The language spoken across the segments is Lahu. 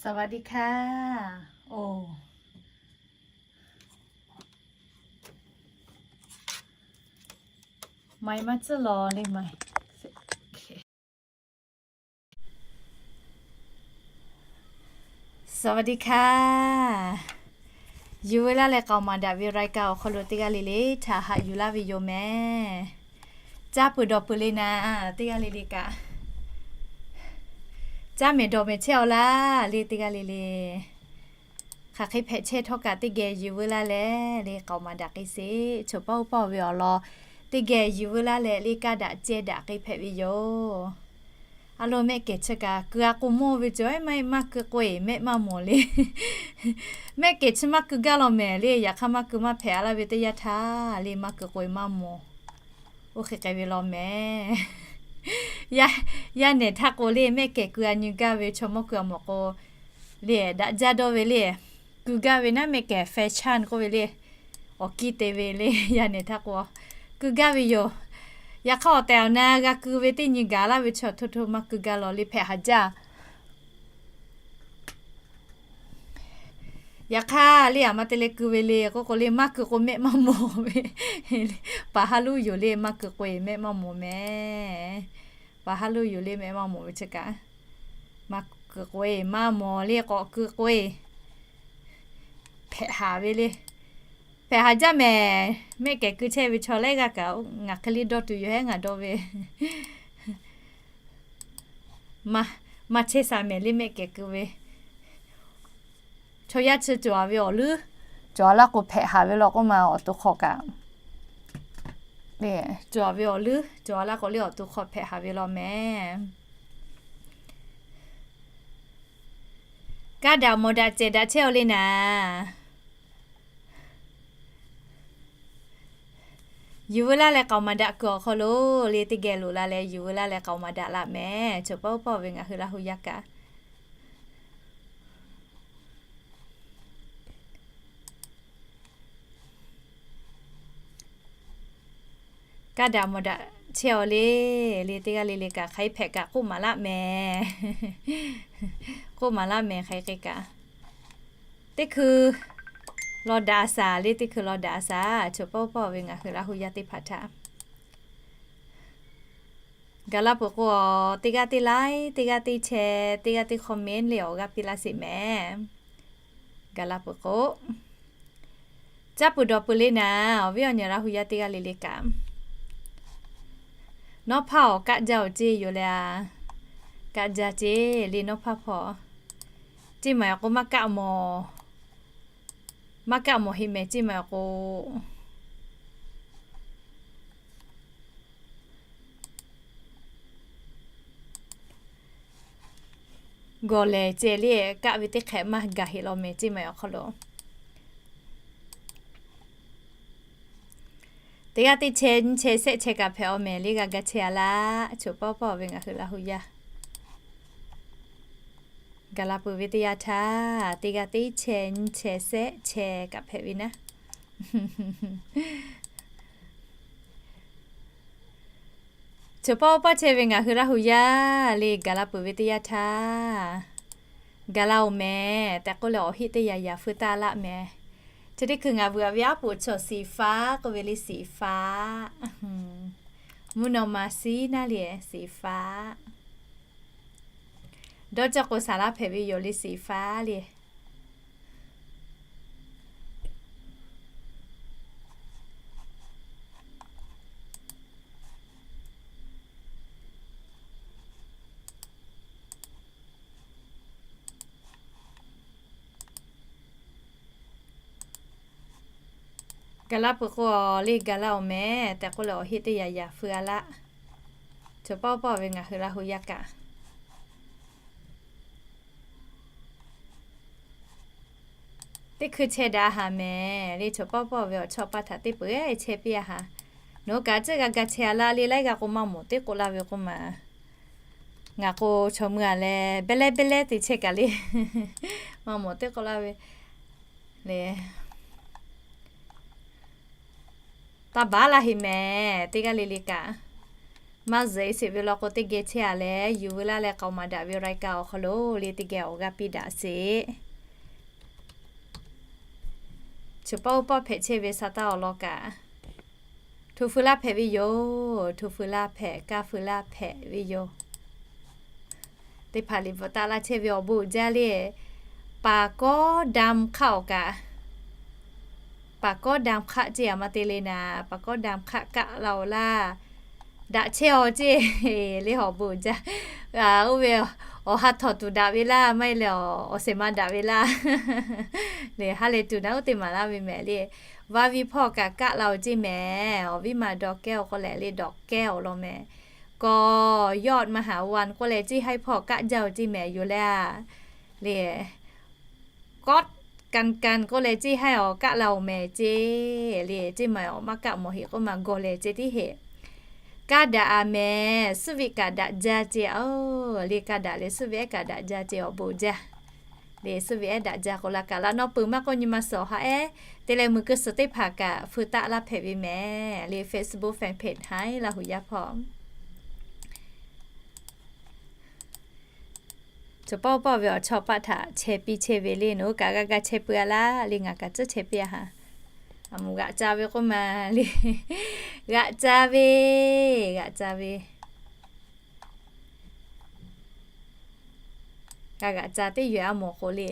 สวัสดีค่ะ โอ้ ไมค์มาเจอหรอเลยไมค์ สวัสดีค่ะ Yuˬ veu laˇ leh k'aoˍ maˍ daꞈ ve รายการ awˬ hk'aw lo teˇ g'aˇ le le htaꞈ haꞈ yuˬ laˇ ve yoˬ mehˍ. Caˇ peuˬ dawˬ peuˬ le naˍ, teˇ g'aˇ le le kaꞈ caˇ mehˍ dawˬ mehˍ chehˇ-aw laˇ le, teˇ g'aˇ le le hk'aˬ hk'e hpehꞈ chehˇ htawˇ kaꞈ teˇ geh yuˬ veu laˇ leh le k'aoˍ maˍ daꞈ k'ai sheˍ. Chaw paˇ oˇ paˇ ve awˬ lawn teˇ geh yuˬ veu laˇ leh le kaˇ daꞈ ceh daꞈ k'ai hpehꞈ ve yoˬ. A lo mehˆ kehˬ chi kaꞈ keu-a k'o mawˇ ve cawˬ-e maˇ maˇ keu k'o-e mehˆ maˇ mawˬ le. Mehˆ kehˬ chi maˇ keu gaˇ law mehˍ le, yaꞈ hk'aˇ maˇ keu maˇ hpehꞈ-a laˇ ve teˇ yanˇ htaˇ le maˇ keu k'o-e maˇ mawˬ. Oˇ hk'e k'ai ve law mehˍ. Yaˇ nehˬ htaˇ k'o le mehˆ kehˬ keu-a nyi gaˇ ve chaw mawˇ keu-a mawˬ k'o le daꞈ jaˇ dawˇ ve le. Keu gaˇ ve naˉ mehˆ kehˬ fashion k'oˆ ve le. Awˬ kiˇ te ve le yaˇ nehˬ htaˇ k'o keu gaˇ ve yoˬ. Yaꞈ hk'aˇ awˬ tehˬ awˬ na g'a keu ve teˇ nyi gaˬ laˇ ve chaw htoˇ htoˇ maˇ keu gaˇ law le hpehꞈ haˍ jaˇ. Yaꞈ hk'aˇ le aˬ ma te leh keu ve le k'oˆ k'o le maˇ keu k'o mehˆ maˇ mawˬ ve. Paˍ haˉ luˉ yoˬ le maˇ keu k'o-e mehˆ maˇ mawˬ mehˍ. Paˍ haˉ luˉ yoˬ le mehˆ maˇ mawˬ ve chi kaꞈ maˇ keu k'o-e maˇ mawˬ le k'awꞈ keu k'o-e hpehꞈ haˍ ve le. Hpehꞈ haˍ jaˇ mehˍ. Mehˆ kehˬ keu chehˇ ve chaw lehˬ g'aˇ kaꞈ ngaˬ hk'e le dawˇ tuˬ yoˬ hehˉ ngaˬ dawˇ ve maˇ chehˇ sha mehˍ le mehˆ kehˬ keu ve. Chaw yaˇ chi cawˬ-a ve awˬ leuˉ cawˬ-a laˇ k'o hpehꞈ haˍ ve law k'oˆ ma awˬ to hk'aw kaꞈ cawˬ-a ve awˬ leuˉ cawˬ-a laˇ k'o le awˬ to hk'aw hpehꞈ haˍ ve law mehˍ. Kaˇ daꞈ mawˬ daꞈ cehˬ daꞈ chehˇ-aw le naˍ. Yuˬ veu laˇ leh k'aoˍ maˍ daꞈ kuiˬ awˬ hk'aw lo le teˇ geh loꞈ la leh yuˬ veu laˇ leh k'aoˍ maˍ daꞈ laꞈ mehˍ. Chaw paˇ oˇ paˇ ve ngaˬ hui Laˇ hu yaˇ kaꞈ kaˇ daꞈ mawˬ daꞈ chehˇ-aw le. Le teˇ g'aˇ le le kaꞈ hk'aˬ hk'e hpehꞈ kaꞈ k'oˆ maˍ laˆ mehˍ. K'oˆ maˍ laˆ mehˍ hk'aˬ hk'e kaꞈ. Teˇ hkui law daꞈ-a shaˍ le teˇ hkui law daꞈ-a shaˍ. Chaw paˇ oˇ paˇ ve ngaˬ hui Laˇ hu yaˇ teˇ hpaˍ htaꞈ gaˬ la peuˬ k'o, teˇ g'aˇ teˇ like, teˇ g'aˇ teˇ share, teˇ g'aˇ teˇ comment le awˬ g'aˇ piˇ laˇ sheˍ mehˍ. Gaˬ la peuˬ k'o, caˇ peuˬ dawˬ peuˬ le naˍ, awˬ viˉ awˬ nyi Laˇ hu yaˇ teˇ g'aˇ le le kaꞈ. Nawˉ hpaˇ awˬ kaˆ jaˇ-oˬ ceˇ yoˬ le a. Kaˆ jaˇ ceˇ le nawˉ hpaˇ hpawˇ. Ceˇ maˬ awˬ k'o maˇ kaˆ mawˬ. Maˇ kaˆ mawˬ heˆ mehˍ ceˇ maˬ awˬ k'o. Gawˬ lehˬ ceh le kaˆ ve teˇ hk'ehꞈ maˇ gaˬ heˆ law mehˍ ceˇ maˬ awˬ hk'aw lo. Teˇ g'aˇ teˇ chehˇ nyiˇ chehˇ shehˆ chehˇ kaꞈ hpehꞈ-aw mehˍ le g'a ga chehˇ-a laˇ. Chaw paˇ oˇ paˇ ve ngaˬ hui Laˇ hu yaˇ gaˬ la peuˬ ve teˇ yanˇ htaˇ, teˇ g'aˇ teˇ chehˇ nyiˇ chehˇ shehˆ chehˇ kaꞈ hpehꞈ ve naˉ. Chaw paˇ oˇ paˇ chehˇ ve ngaˬ hui Laˇ hu yaˇ le gaˬ la peuˬ ve teˇ yanˇ htaˇ, gaˬ la-oˬ mehˍ tehꞈ k'oˆ leh awˬ heˆ teˇ yanˇ yanˇ feu taˇ laˆ mehˍ. Chi teˇ hkui ngaˬ vuiˬ-a ve aˉ poꞈ chaw สีฟ้า k'oˆ ve le สีฟ้า. Mvuhˇ naw ma shiˉ naˉ le สีฟ้า. Dawˇ cawˇ k'o saˍ laˇ hpehꞈ ve yoˬ le สีฟ้า le. Gaˬ la peuˬ k'o le gaˬ la-oˬ mehˍ tehꞈ k'oˆ leh awˬ heˆ teˇ yanˇ yanˇ feu-a laˇ. Chaw paˇ oˇ paˇ ve ngaˬ hui Laˇ hu yaˇ kaꞈ teˇ hkui chehˇ daꞈ-a haˍ mehˍ le. Chaw paˇ oˇ paˇ ve awˬ chawˇ paˇ htaꞈ teˇ peuˬ chehˇ piˇ-a haˍ. Nawˬ hui kaꞈ tcuhˆ g'a ga chehˇ-a laˇ le laiˉ g'aˇ k'o maˇ mawˬ teˇ k'oˆ laˇ ve k'oˆ ma. Ngaˬ k'o chaw mui-a leh behˇ lehˉ behˇ lehˉ te chehˇ kaꞈ le maˇ mawˬ teˇ k'oˆ laˇ ve le. Taˇ baˬ laˇ heˆ mehˍ teˇ g'aˇ le le kaꞈ. Maˇ zuhꞈ e sheˍ ve law k'o, teˇ geh chehˇ a leh yuˬ veu laˇ leh k'aoˍ maˍ daꞈ ve awˬ รายการ awˬ hk'aw lo le teˇ geh awˬ g'aˇ piˇ daꞈ sheˍ. Choˬ pawˆ uˉ pawˆ hpehꞈ chehˇ ve sa taˇ awˬ lawn kaꞈ, htu feu laˇ hpehꞈ ve yoˬ. Htu feu laˇ hpehꞈ, kaˇ feu laˇ hpehꞈ ve yoˬ. Teˇ hpaˍ liꞈ bvuhꞈ taˆ laˇ chehˇ ve awˬ bon uiˍ jaˇ le. Paˍ kawˉ damˇ hk'aˆ awˬ kaꞈ, paˍ kawˉ damˇ hk'aˆ ceˇ aꞈ maˇ te le naˍ, paˍ kawˉ damˇ hk'aˆ kaˆ la-oˬ laˇ. Daꞈ chehˇ-aw ceˇ le awˬ bon uiˍ jaˇ. Oˇ ve awˬ ha htawꞈ tuˬ daꞈ ve laˇ, maˇ heˆ leh awˬ shehˍ ma daꞈ ve laˇ. Lehˬ ha lehˬ tuˬ naˍ uˉ te maˍ laˇ ve mehˍ le. Vaˇ viˇ hpawˇ kaꞈ kaˆ la-oˬ ceˇ mehˍ. Awˬ viˉ ma dawˬ kehˉ-oˬ k'oˆ leh le dawˬ kehˉ-oˬ law mehˍ. Kawˬ yawˇ maˇ haˍ van k'oˆ leh ceˇ haiˉ hpawˇ kaˆ jaˇ-oˬ ceˇ mehˍ yoˬ le. Le kawˉ kanˍ kanˍ k'oˆ leh ceˇ haiˉ awˬ kaˆ la-oˬ mehˍ ceˇ. Le ceˇ maˬ awˬ maˇ kaˆ mawˬ heˆ k'oˆ maˬ gawˬ lehˬ ceˇ tiˉ heˆ. Kaˇ daꞈ-a mehˍ, suhˉ ve kaꞈ daꞈ jaˇ ceˇ. Le kaˇ daꞈ leh suhˉ ve ehˉ kaꞈ daꞈ jaˇ ceˇ awˬ bon jaˇ. Le suhˉ ve ehˉ daꞈ jaˇ k'o la kaꞈ laꞈ naw peuˬ maˇ k'oˆ nyi ma suhˍ awˬ ha ehˉ te leh meuˬ keu suhˍ teˇ hpaˍ kaꞈ feu taˆ laˇ hpehꞈ ve mehˍ. Le Facebook fan page haiˉ Laˇ hu yaˇ hpawˇ Choˬ pawˆ pawˆ ve awˬ chawˇ paˆ htaꞈ chehˇ piˇ chehˇ ve le, nawˬ hui kaꞈ g'a ga chehˇ peuˬ-a laˇ le, ngaˬ kaꞈ tcuhˉ chehˇ piˇ-a haꞈ. Aˬ moˍ g'aꞈ ca ve k'oˆ ma le, g'aꞈ ca ve, g'aꞈ ca ve, g'a g'aꞈ ca teˇ yehˬ a mawˬ k'o le.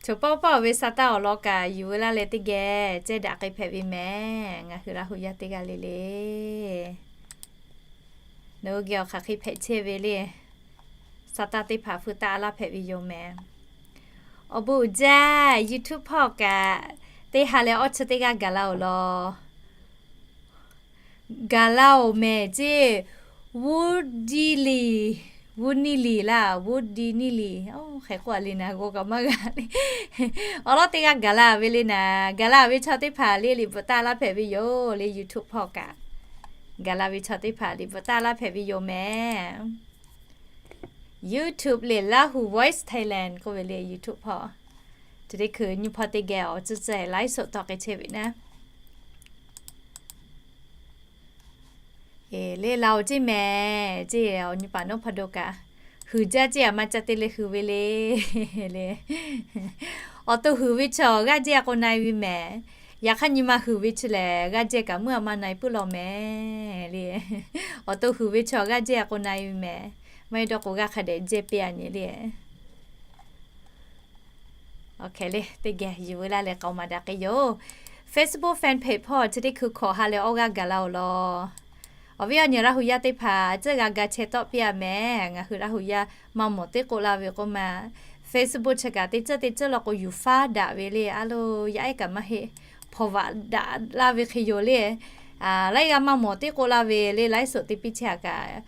Choˬ pawˆ pawˆ ve sa taˇ awˬ lawn kaꞈ yuˬ veu laˇ leh teˇ geh cehˇ daꞈ k'ai hpehꞈ ve mehˍ. Ngaˬ hui Laˇ hu yaˇ teˇ g'aˇ le le, nawˬ hui geh awˬ hk'aˬ hk'e hpehꞈ chehˇ ve le. Sa taˇ teˇ hpaˍ feu taˆ laˇ hpehꞈ ve yoˬ mehˍ. Awˬ bon uiˍ jaˇ, YouTube hpawˇ kaꞈ teˇ ha leh awˇ chi teˇ g'aˇ gaˬ la-oˬ law. Gaˬ la-oˬ mehˍ ceˇ, vuˇ diˇ liˬ, vuˇ niˇ liˬ laˇ, vuˇ diˇ niˇ liˬ, hk'e k'oˆ a le naˍ, g'aw kaꞈ maˇ g'a le. Awˬ lawn teˇ g'aˇ gaˬ la ve le naˍ, gaˬ la ve chaw teˇ hpaˍ le liꞈ bvuhꞈ taˆ laˇ hpehꞈ ve yoˬ le. YouTube hpawˇ kaꞈ gaˬ la ve chaw teˇ hpaˍ liꞈ bvuhꞈ taˆ laˇ hpehꞈ ve yoˬ mehˍ. YouTube le Laˇ hu Voice Thailand k'oˆ ve le YouTube hpawˇ. Chi teˇ hkui nyi hpawˇ teˇ geh awˬ tcuhˇ tcuhˇ laiˉ soꞈ tawˆ k'ai chehˇ ve naˉ. Le la-oˬ ceˇ mehˍ ceˇ, awˬ nyi paˍ nawˉ hpaw do kaꞈ huiˍ jaˇ ceˇ, aˬ ma ca te leh huiˍ ve le. Le awˬ to huiˍ ve chaw g'aˇ jehˇ k'o na-e ve mehˍ. Yaꞈ hk'aˇ nyi ma huiˍ ve chi lehˬ g'aˇ jehˇ kaꞈ meuˇ aˬ ma na-e puiˉ law mehˍ le. Awˬ to huiˍ ve chaw g'aˇ jehˇ k'o na-e ve mehˍ. Maˇ heˆ dawˇ k'o g'aˇ hk'a dehꞈ jehˇ piˇ-a nyi le. Awˬ hk'e le teˇ geh yuˬ veu laˇ leh k'aoˍ maˍ daꞈ k'ai yoˬ. Facebook fan page hpawˇ chi teˇ hkui hkawꞈ ha leh awˇ g'aˇ gaˬ la-oˬ law. Awˬ viˉ awˬ nyi Laˇ hu yaˇ teˇ hpaˍ tcuhˉ g'a ga chehˇ tawˆ piˇ-a mehˍ. Ngaˬ hui Laˇ hu yaˇ maˇ mawˬ teˇ k'oˆ laˇ ve k'oˆ ma, Facebook chi kaꞈ teˇ ceuˬ teˇ ceuˬ law k'o yuˬ faˉ daꞈ ve le. A lo yaˇ ehˉ kaꞈ maˇ heˆ, hpawnˬ vaꞈ daꞈ laˇ ve hk'e yoˬ le. Laiˉ g'aˇ maˇ mawˬ teˇ k'oˆ laˇ ve le, laiˉ soꞈ te piˇ chehˇ-a kaꞈ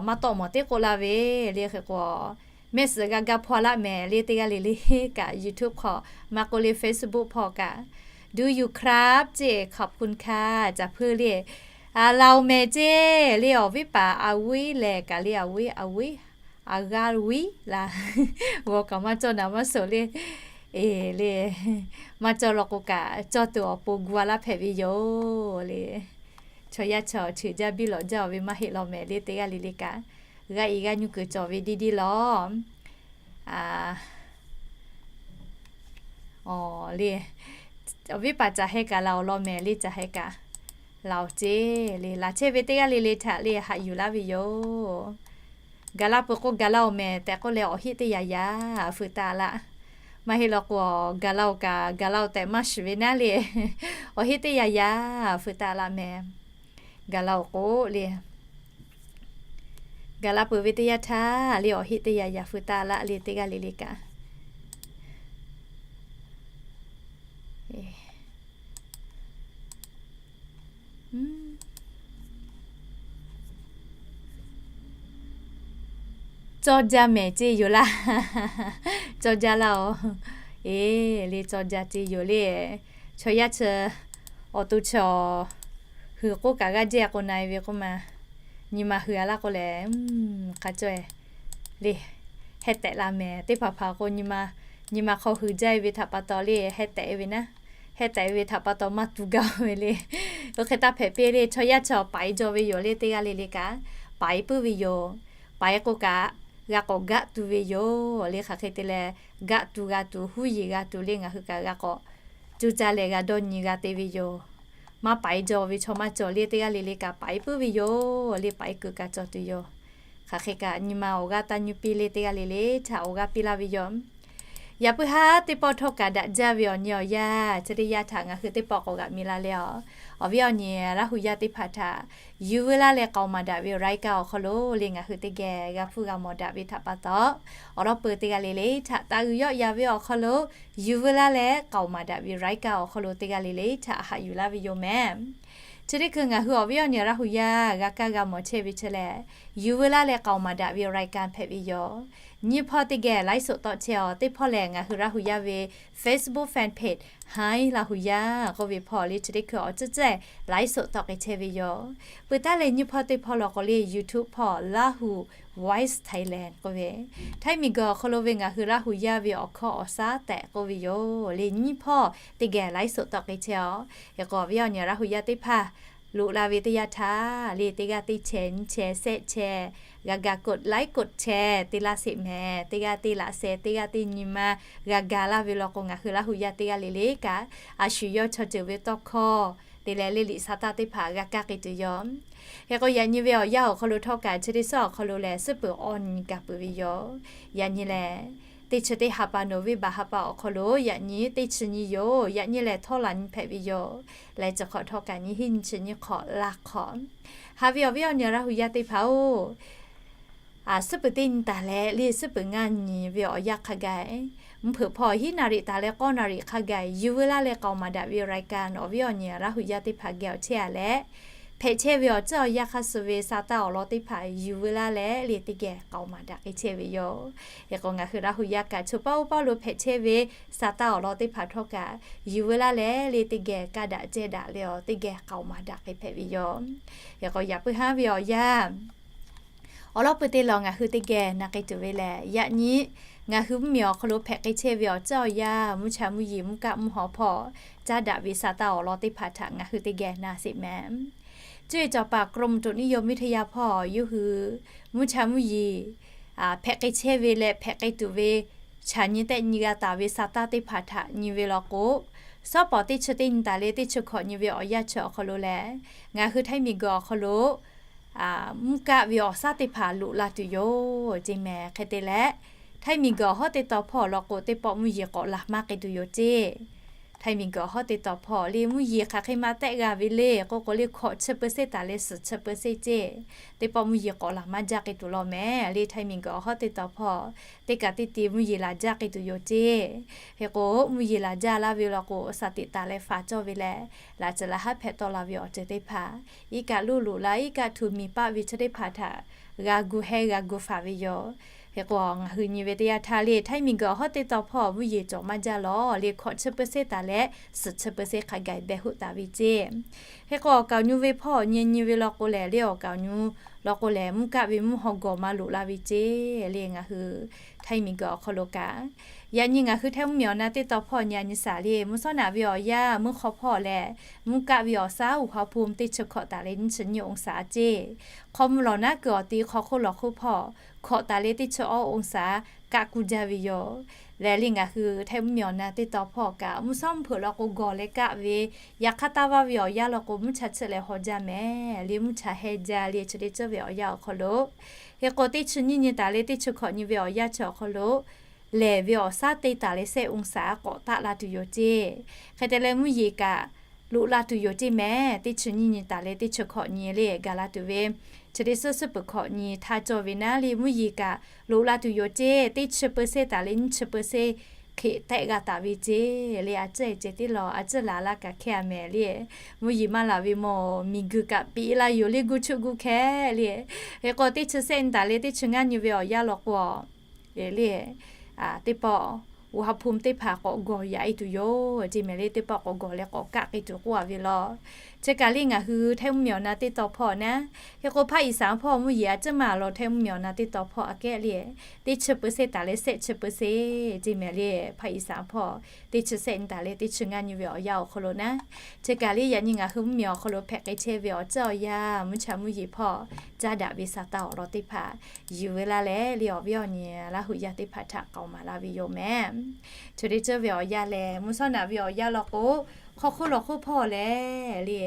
maˇ tawˆ mawˬ teˇ k'oˆ laˇ ve le. Hk'e k'o mehˆ suhˍ g'a ga hpaw laˇ mehˍ le, teˇ g'aˇ le le kaꞈ YouTube hk'aw maˇ k'oˆ le Facebook hpawˇ kaꞈ, ดูอยู่ครับ ceˇ ขอบคุณค่ะ caˬ hpuiˇ le. Laˬ-oˬ mehˍ ceˇ le, awˬ viˉ paˍ a vuiˉ lehˬ kaꞈ le, a vuiˉ a vuiˉ, a g'aˇ vuiˉ laˇ. G'aw kaꞈ maˇ cawˇ naˍ maˇ soˍ le. Eˬ le, maˇ cawˇ law k'o kaꞈ cawˇ tuˬ awˬ pon gu-a laˇ hpehꞈ ve yoˬ le. Chaw yaˇ chaw cheuˬ jaˇ biˇ lawꞈ jaˇ-oˬ ve maˇ heˆ law mehˍ le, teˇ g'aˇ le le kaꞈ g'aˇ i g'aˇ nyuˇ kuiˬ cawˬ ve diˇ diˇ law. Awˬ le, awˬ viˉ paˍ caˬ heh kaꞈ laˬ-oˬ law mehˍ le, caˬ heh kaꞈ laˬ-oˬ ceˇ le. Laˬ chehˇ ve teˇ g'aˇ le le htaꞈ le haꞈ yuˬ laˇ ve yoˬ. Gaˬ la peuˬ k'o gaˬ la-oˬ mehˍ tehꞈ k'oˆ leh awˬ heˆ teˇ yaꞈ yaꞈ feu taˆ laˇ. Maˇ heˆ law k'o gaˬ la-oˬ kaꞈ gaˬ la-oˬ tehꞈ maˇ shiˍ ve naˉ le. Awˬ heˆ teˇ yaꞈ yaꞈ feu taˆ laˇ mehˍ. Gaˬ la-oˬ k'o le, gaˬ la peuˬ ve teˇ yanˇ htaˇ le awˬ heˆ teˇ yaꞈ yaꞈ feu taˆ laˇ le, teˇ g'aˇ le le kaꞈ. Cawˇ jaˇ mehˍ ceˇ yoˬ laˇ. Cawˇ jaˇ laˇ-oˬ. Eˬ le, cawˇ jaˇ ceˇ yoˬ le. Chaw yaˇ chi awˬ to chi awˬ huiˍ k'oˆ kaꞈ g'aˇ jehˇ k'o na-e ve k'oˆ ma, nyi ma huiˍ-a laˇ k'o lehˬ, hk'a caweh le heh tehꞈ la mehˍ. Teˇ hpaˍ hpaˍ k'o nyi ma Nyi ma hk'aw hui jaˇ ve htaꞈ pa taw le, heh tehꞈ ve naˉ, heh tehꞈ ve htaꞈ pa taw maˇ tu gaˇ ve le. Oˇ hk'e taˇ hpehꞈ piˇ le, chaw yaˇ chaw paiˍ jaw ve yoˬ le teˇ g'aˇ le le kaꞈ, paiˍ puiˉ ve yoˬ. Paiˍ k'o kaꞈ, g'a k'awꞈ gaˆ tu ve yoˬ le. Hk'aˬ hk'e te leh, gaˆ tu g'a tuˬ, huˉ yeˬ g'a tuˬ le ngaˬ hui kaꞈ g'a k'awꞈ coˇ caˇ leh g'a dawˇ nyi g'a te ve yoˬ. Maˇ paiˍ jaw ve chaw maˇ cawˬ le teˇ g'aˇ le le kaꞈ paiˍ puiˉ ve yoˬ le, paiˍ kuiˬ kaꞈ cawˬ tuˬ yoˬ. Hk'aˬ hk'e kaꞈ nyi ma awˬ g'aˇ taˇ nyi piˇ le teˇ g'aˇ le le htaꞈ awˬ g'aˇ piˇ laˇ ve yoˬ. Yaꞈ puiˉ haˉ teˇ pawˆ htawˇ kaꞈ daꞈ jaˇ ve awˬ nyi awˬ yaˇ chi teˇ yanˇ htaꞈ ngaˬ hui teˇ pawˆ k'awꞈ g'aꞈ mi la leh, awˬ viˉ awˬ nyi Laˇ hu yaˇ teˇ hpaˍ htaꞈ yuˬ veu laˇ leh k'aoˍ maˍ daꞈ ve รายการ awˬ hk'aw lo le ngaˬ hui teˇ geh g'a hpuˇ g'a mawˬ daꞈ ve htaꞈ pa taw, awˬ lawn peuˬ teˇ g'aˇ le le htaꞈ taˍ g'uiˬ yawˆ yan ve awˬ hk'aw lo yuˬ veu laˇ leh k'aoˍ maˍ daꞈ ve รายการ awˬ hk'aw lo teˇ g'aˇ le le htaꞈ haꞈ yuˬ laˇ ve yoˬ mehˍ. Chi teˇ hkui ngaˬ hui awˬ viˉ awˬ nyi Laˇ hu yaˇ g'a kaˇ g'a mawˬ chehˇ ve chi lehˬ, yuˬ veu laˇ leh k'aoˍ maˍ daꞈ ve รายการ hpehꞈ ve yoˬ. Nyiˇ hpawˇ teˇ geh ไลฟ์สด tawˆ chehˇ-aˬ, teˇ hpawˇ lehˬ ngaˬ hui Laˇ hu yaˇ ve Facebook fan page Hi Laˇ hu yaˇ k'oˆ ve hpawˇ le chi teˇ hkui awˬ ceuˬ ceuˬ ไลฟ์สด tawˆ k'ai chehˇ ve yoˬ. Peuˬ taˉ leh nyiˇ hpawˇ teˇ hpawˇ law k'o le YouTube hpawˇ Lahu Voice Thailand k'oˆ ve, Htaiˇ miˬguiˬ awˬ hk'aw lo ve ngaˬ hui Laˇ hu yaˇ ve awˬ hkawˇ awˬ shaˉ tehꞈ k'oˆ ve yoˬ le. Nyiˇ hpawˇ teˇ geh ไลฟ์สด tawˆ k'ai chehˇ-aˬ. Hk'e k'o awˬ viˉ awˬ nyi Laˇ hu yaˇ teˇ hpaˍ loꞈ la ve teˇ yanˇ htaˇ le teˇ g'aˇ teˇ chehˇ nyi chehˇ sehˆ chehˇ g'a ga กดไลค์ กดแชร์ te laˇ sheˍ mehˍ. Teˇ g'aˇ teˇ laꞈ sheh, teˇ g'aˇ teˇ nyi ma g'a ga laˇ ve law k'o ngaˬ hui Laˇ hu yaˇ teˇ g'aˇ le le kaꞈ a shu yawˇ chaw ceuˬ ve tawˇ hkawˇ te leh le liꞈ sa taˇ teˇ hpaˍ g'a kaˇ k'ai tuˬ yoˬ. Hk'e k'o yaꞈ nyi ve awˬ yanˇ awˬ hk'aw lo htawˇ kaꞈ chi teˇ suhˉ awˬ hk'aw lo lehˬ suhˉ peuˬ awˬ nyi gaˬ peuˬ ve yoˬ. Yaꞈ nyi lehˬ, teˇ chi teˇ ha pa November ha pa awˬ hk'aw lo yaꞈ nyi teˇ chi nyi yoˬ. Yaꞈ nyi lehˬ htawˇ laꞈ nyi hpehꞈ ve yoˬ. Leh chi hk'awꞈ htawˇ kaꞈ nyi hiˉ nyi chi nyi hk'awꞈ laˇ hk'awꞈ. Haꞈ ve awˬ viˉ awˬ nyi Laˇ hu yaˇ teˇ hpaˍ-oˬ, suhˉ peuˬ teˇ nyi taˍ leh le suhˉ peuˬ ngaˇ nyi ve awˬ yanˇ hk'a gaˬ, mvuhˇ hpeuꞈ hpawˇ hiˉ naˍ riˍ taˍ leh k'awˇ naˍ riˍ hk'a gaˬ yuˬ veu laˇ leh k'aoˍ maˍ daꞈ ve รายการ awˬ viˉ awˬ nyi Laˇ hu yaˇ teˇ hpaˍ geh awˬ chehˇ-a leh, hpehꞈ chehˇ ve awˬ ceuˬ awˬ yanˇ hk'a suh ve sa taˇ awˬ lawn teˇ hpaˍ yuˬ veu laˇ leh le teˇ geh k'aoˍ maˍ daꞈ k'ai chehˇ ve yoˬ. Hk'e k'o ngaˬ hui Laˇ hu yaˇ kaꞈ chaw paˇ oˇ paˇ lo hpehꞈ chehˇ ve sa taˇ awˬ lawn teˇ hpaˍ htawˇ kaꞈ yuˬ veu laˇ leh le teˇ geh kaˇ daꞈ cehˇ daꞈ leh awˬ teˇ geh k'aoˍ maˍ daꞈ k'ai hpehꞈ ve yoˬ. Hk'e k'o yaꞈ puiˉ haˉ ve awˬ yanˇ awˬ lawn peuˬ teˇ lawn ngaˬ hui teˇ geh na k'ai tuˬ ve lehˬ, yaꞈ nyi ngaˬ hui mvuhˇmiˬ awˬ hk'aw lo hpehꞈ k'ai chehˇ ve awˬ ceuˬ awˬ yanˇ mvuhˇ cha mvuhˇ yeˬ mvuhˇ kaˆ mvuhˇ haw hpawˇ caˇ daꞈ ve sa taˇ awˬ lawn teˇ hpaˍ htaꞈ ngaˬ hui teˇ geh na sheˍ mehˍ. Cuˇ yiˍ cawˬ paˍ กรมอุตุนิยมวิทยา hpawˇ yawˇ hui mvuhˇ cha mvuhˇ yeˬ hpehꞈ k'ai chehˇ ve leh hpehꞈ k'ai tuˬ ve chaꞈ nyi tehˆ nyi g'a taˍ ve sa taˇ teˇ hpaˍ htaꞈ nyi ve law k'o, sawˉ pawˍ teˇ chi teˇ nyi taˍ leh teˇ chi hkawꞈ nyi ve awˬ yanˇ chi awˬ hk'aw lo lehˬ, ngaˬ hui Htaiˇ miˬguiˬ awˬ hk'aw lo mvuhˇ kaˆ ve awˬ shaˉ teˇ hpaˍ loꞈ la tuˬ yoˬ ceˇ mehˍ. Hk'e te leh, Htaiˇ miˬguiˬ awˬ hawˉ teˇ taw hpawˇ law k'o teˇ pawˆ mvuhˇ yeˬ k'awꞈ laˬ maˇ k'ai tuˬ yoˬ ceˇ. Htaiˇ miˬguiˬ awˬ hawˉ teˇ taw hpawˇ le mvuhˇ yeˬ hk'aˬ hk'e ma tehˆ g'a ve le k'oˆ k'o le hkawꞈ chi เปอร์เซ็นต์ taˍ leh suhˍ chi เปอร์เซ็นต์ ceˇ. Teˇ pawˆ mvuhˇ yeˬ k'awꞈ laˬ maˇ jaˇ k'ai tuˬ law mehˍ le. Htaiˇ miˬguiˬ awˬ hawˉ teˇ taw hpawˇ teˇ kaꞈ teˇ te mvuhˇ yeˬ laˬ jaˇ k'ai tuˬ yoˬ ceˇ. Hk'e k'o mvuhˇ yeˬ laˬ jaˇ laˇ ve law k'o, shaˍ tiꞈ taˍ leh faˍ cawˇ ve leh, laꞈ ceuˬ laˬ haˉ hpehꞈ tawˆ la ve awˬ ceuˬ teˇ hpaˍ, iˉ kaˆ luˇ loꞈ la, iˉ kaˆ htu miˬ paˆ ve chi teˇ hpaˍ htaꞈ g'a gu heh g'a gu faˍ ve yoˬ. Hk'e k'o ngaˬ hui nyi ve teˇ yanˇ htaˇ le Htaiˇ miˬguiˬ awˬ hawˉ teˇ taw hpawˇ mvuhˇ yeˬ cawˬ maˇ jaˇ law le hkawꞈ chi เปอร์เซ็นต์ taˍ leh suhˍ chi เปอร์เซ็นต์ hk'a gaˬ behˬ hoˆ taˍ ve ceˇ. Hk'e k'o awˬ kaˍ awˬ nyu ve hpawˇ nyi nyi ve law k'o lehˬ le awˬ kaˍ awˬ nyu law k'o lehˬ mvuhˇ kaˆ ve mvuhˇ haw gawˬ ma loꞈ la ve ceˇ le ngaˬ hui Htaiˇ miˬguiˬ awˬ hk'aw lo kaꞈ. Yaꞈ nyi ngaˬ hui Htaiˇ mvuhˇmiˬ awˬ na teˇ taw hpawˇ nyi a nyi shaˍ le mvuhˇ shawˉ naꞈ ve awˬ yanˇ mvuhˇ hk'aw hpawˇ lehˬ, mvuhˇ kaˆ ve awˬ shaˉ อุณหภูมิ teˇ chi hkawꞈ taˍ leh nyiˇ chi nyiˇ องศา ceˇ. Hk'aw mvuh lawˬ naˉ kuiˬ awˬ ti hk'aw hk'oˆ lawˬ hk'oˆ hpawˇ hkawꞈ taˍ leh teˇ chi awˇ องศา kaˆ kuˇ jaˇ ve yoˬ. Lehˬ le ngaˬ hui Htaiˇ mvuhˇmiˬ awˬ na teˇ taw hpawˇ kaꞈ mvuhˇ shawˉ mvuhˇ hpeuꞈ law k'o gawˬ leh kaˆ ve, yaꞈ hk'aˇ taˇ vaˇ ve awˬ yanˇ law k'o mvuhˇ cha chiˆ leh haw jaˇ mehˍ le mvuhˇ cha heh jaˇ le chi teˇ ceuˬ ve awˬ yanˇ awˬ hk'aw lo Hk'e k'o teˇ chi nyiˇ nyi taˍ leh teˇ chi hkawꞈ nyi ve awˬ yanˇ chi awˬ hk'aw lo lehˬ ve awˬ shaˉ te taˍ leh shehˆ องศา k'awꞈ taˆ la tuˬ yoˬ ceˇ. Hk'e te leh mvuhˇ yeˬ kaꞈ loꞈ la tuˬ yoˬ ceˇ mehˍ. Teˇ chi nyiˇ nyi taˍ leh teˇ chi hkawꞈ nyi le gaˬ la tuˬ ve chi teˇ suhˉ suhˉ peuˬ hkawꞈ nyi htaˇ cawˇ ve naˉ le mvuhˇ yeˬ kaꞈ loꞈ la tuˬ yoˬ ceˇ. Teˇ chi เปอร์เซ็นต์ taˍ leh nyiˇ chi เปอร์เซ็นต์ hk'e tehˆ g'a taˍ ve ceˇ le. A ciˉ ceh tiˉ law a ciˉ laˬ laˇ kaꞈ hkehˇ a mehˍ le. Mvuhˇ yeˬ maˇ laˬ ve mawˬ miˬguiˬ kaꞈ piˇ laˇ yoˬ le gu chuˆ gu hkehˇ le. Hk'e k'o teˇ chi shehˆ nyi taˍ leh teˇ chi ngaˇ nyi ve awˬ yanˇ law k'o le teˇ pawˆ อุณหภูมิ teˇ hpaˍ k'awꞈ gawˬ yaꞈ e tuˬ yoˬ ceˇ mehˍ le. Teˇ pawˆ k'awꞈ gawˬ leh k'awꞈ kaˆ k'ai tuˬ k'oˆ a ve law. Chi kaꞈ le ngaˬ hui htaiˇ mvuhˇmiˬ awˬ na teˇ taw hpawˇ naˉ, hk'e k'o ภาคอีสาน hpawˇ mvuhˇ yeˬ a ciˉ maˇ lawˬ htaiˇ mvuhˇmiˬ awˬ na teˇ taw hpawˇ aꞈ kehˉ le, teˇ chi เปอร์เซ็นต์ taˍ leh shehˆ chi เปอร์เซ็นต์ ceˇ mehˍ le. ภาคอีสาน hpawˇ teˇ chi shehˆ nyi taˍ leh teˇ chi ngaˇ nyi ve awˬ yanˇ awˬ hk'aw lo naˉ, chi kaꞈ le yaꞈ nyi ngaˬ hui mvuhˇmiˬ awˬ hk'aw lo hpehꞈ k'ai chehˇ ve awˬ ciˉ awˬ yanˇ mvuhˇ cha mvuhˇ yeˬ hpawˇ caˇ daꞈ ve sa taˇ awˬ lawn teˇ hpaˍ yuˬ ve laˇ leh le, awˬ viˉ awˬ nyi Laˇ huˍ yaˇ teˇ hpaˍ htaꞈ k'aoˍ maˍ laˇ ve yoˬ mehˍ. Chi teˇ ceuˬ ve awˬ yanˇ lehˬ, mvuhˇ shawˉ naꞈ ve awˬ yanˇ law k'o, hk'aw hk'oˆ lawˬ hk'oˆ hpawˇ lehˬ le,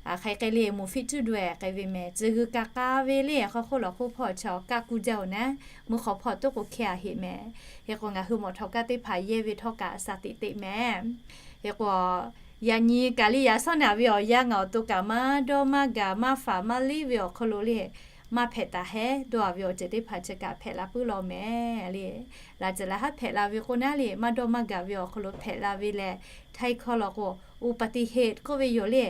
hk'aˬ hk'e le moˍ fiˆ cuˇ daweh k'ai ve mehˍ. Tcuh g'uiˬ kaꞈ k'a ve le, hk'aw hk'oˆ lawˬ hk'oˆ hpawˇ chaw kaˆ kuˇ jaˇ-oˬ naˉ, mvuhˇ hk'aw hpawˇ toˉ k'o hkehˇ a heꞈ mehˍ. Hk'e k'o ngaˬ hui mawˬ htawꞈ kaˇ teˇ hpaˍ yehˇ ve htawˇ kaꞈ shaˍ tiꞈ teꞈ mehˍ. Hk'e k'o, yaꞈ nyi kaꞈ le yaꞈ shawˉ naꞈ ve awˬ yanˇ ngaˬ awˬ to kaꞈ maˇ dawˇ maˇ gaˬ maˇ faˍ maˇ liˇ ve awˬ hk'aw lo le, maˇ hpehꞈ taˍ hehˉ dawˇ a ve awˬ ceuˬ teˇ hpaˍ chi kaꞈ hpehꞈ la puiˉ law mehˍ le. Laꞈ ceuˬ laˬ haˉ hpehꞈ la ve k'o naˉ le, maˇ dawˇ maˇ gaˬ ve awˬ hk'aw lo hpehꞈ la ve lehˬ, htaiˇ hkawˇ law k'o อุบัติเหตุ k'oˆ ve yoˬ le.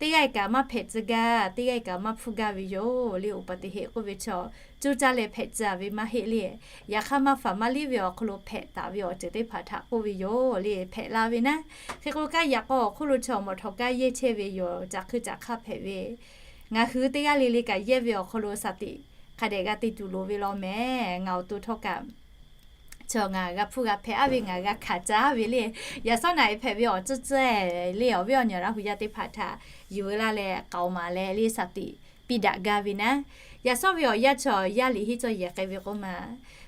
Teˇ g'aˇ kaꞈ maˇ hpehꞈ tcuh gaˇ, teˇ g'aˇ kaꞈ maˇ hpfuhˇ gaˇ ve yoˬ le. อุบัติเหตุ k'oˆ ve chaw cuˇ caˇ leh hpehꞈ tcuh a ve maˇ heˆ le. Yaꞈ hk'aˇ maˇ faˍ maˇ liˇ ve awˬ hk'aw lo hpehꞈ taˍ ve awˬ ceuˬ teˇ hpaˍ htaꞈ k'oˆ ve yoˬ le, hpehꞈ la ve naˉ. Hk'e k'o kaˇ yaꞈ k'aw awˬ hk'oˆ lo chaw mawˬ htawꞈ kaˇ yehˇ chehˇ ve yoˬ. Caꞈ hkui caꞈ hk'aˇ hpehꞈ ve ngaˬ hui teˇ g'aˇ le le kaꞈ yehˇ ve awˬ hk'aw lo shaˍ tiꞈ hk'a dehꞈ g'a te tuˬ loˍ ve law mehˍ. Ngaˬ awˬ to htawˇ kaꞈ chaw ngaˬ g'a hpfuhˇ g'a hpehꞈ aˉ ve ngaˬ g'a hkanˍ caˇ ve le. Yaꞈ shawˉ naꞈ e hpehꞈ ve awˬ ceuˬ ceuˬ le, awˬ viˉ awˬ nyi Laˇ huˍ yaˇ teˇ hpaˍ htaꞈ yuˬ ve laˇ leh k'aoˍ maˍ leh le shaˍ tiꞈ piˇ daꞈ gaˇ ve naˉ. Yaꞈ shawˉ ve awˬ yanˇ chaw yaˇ liꞈ henˇ cawˇ yehˬ k'ai ve k'oˆ ma.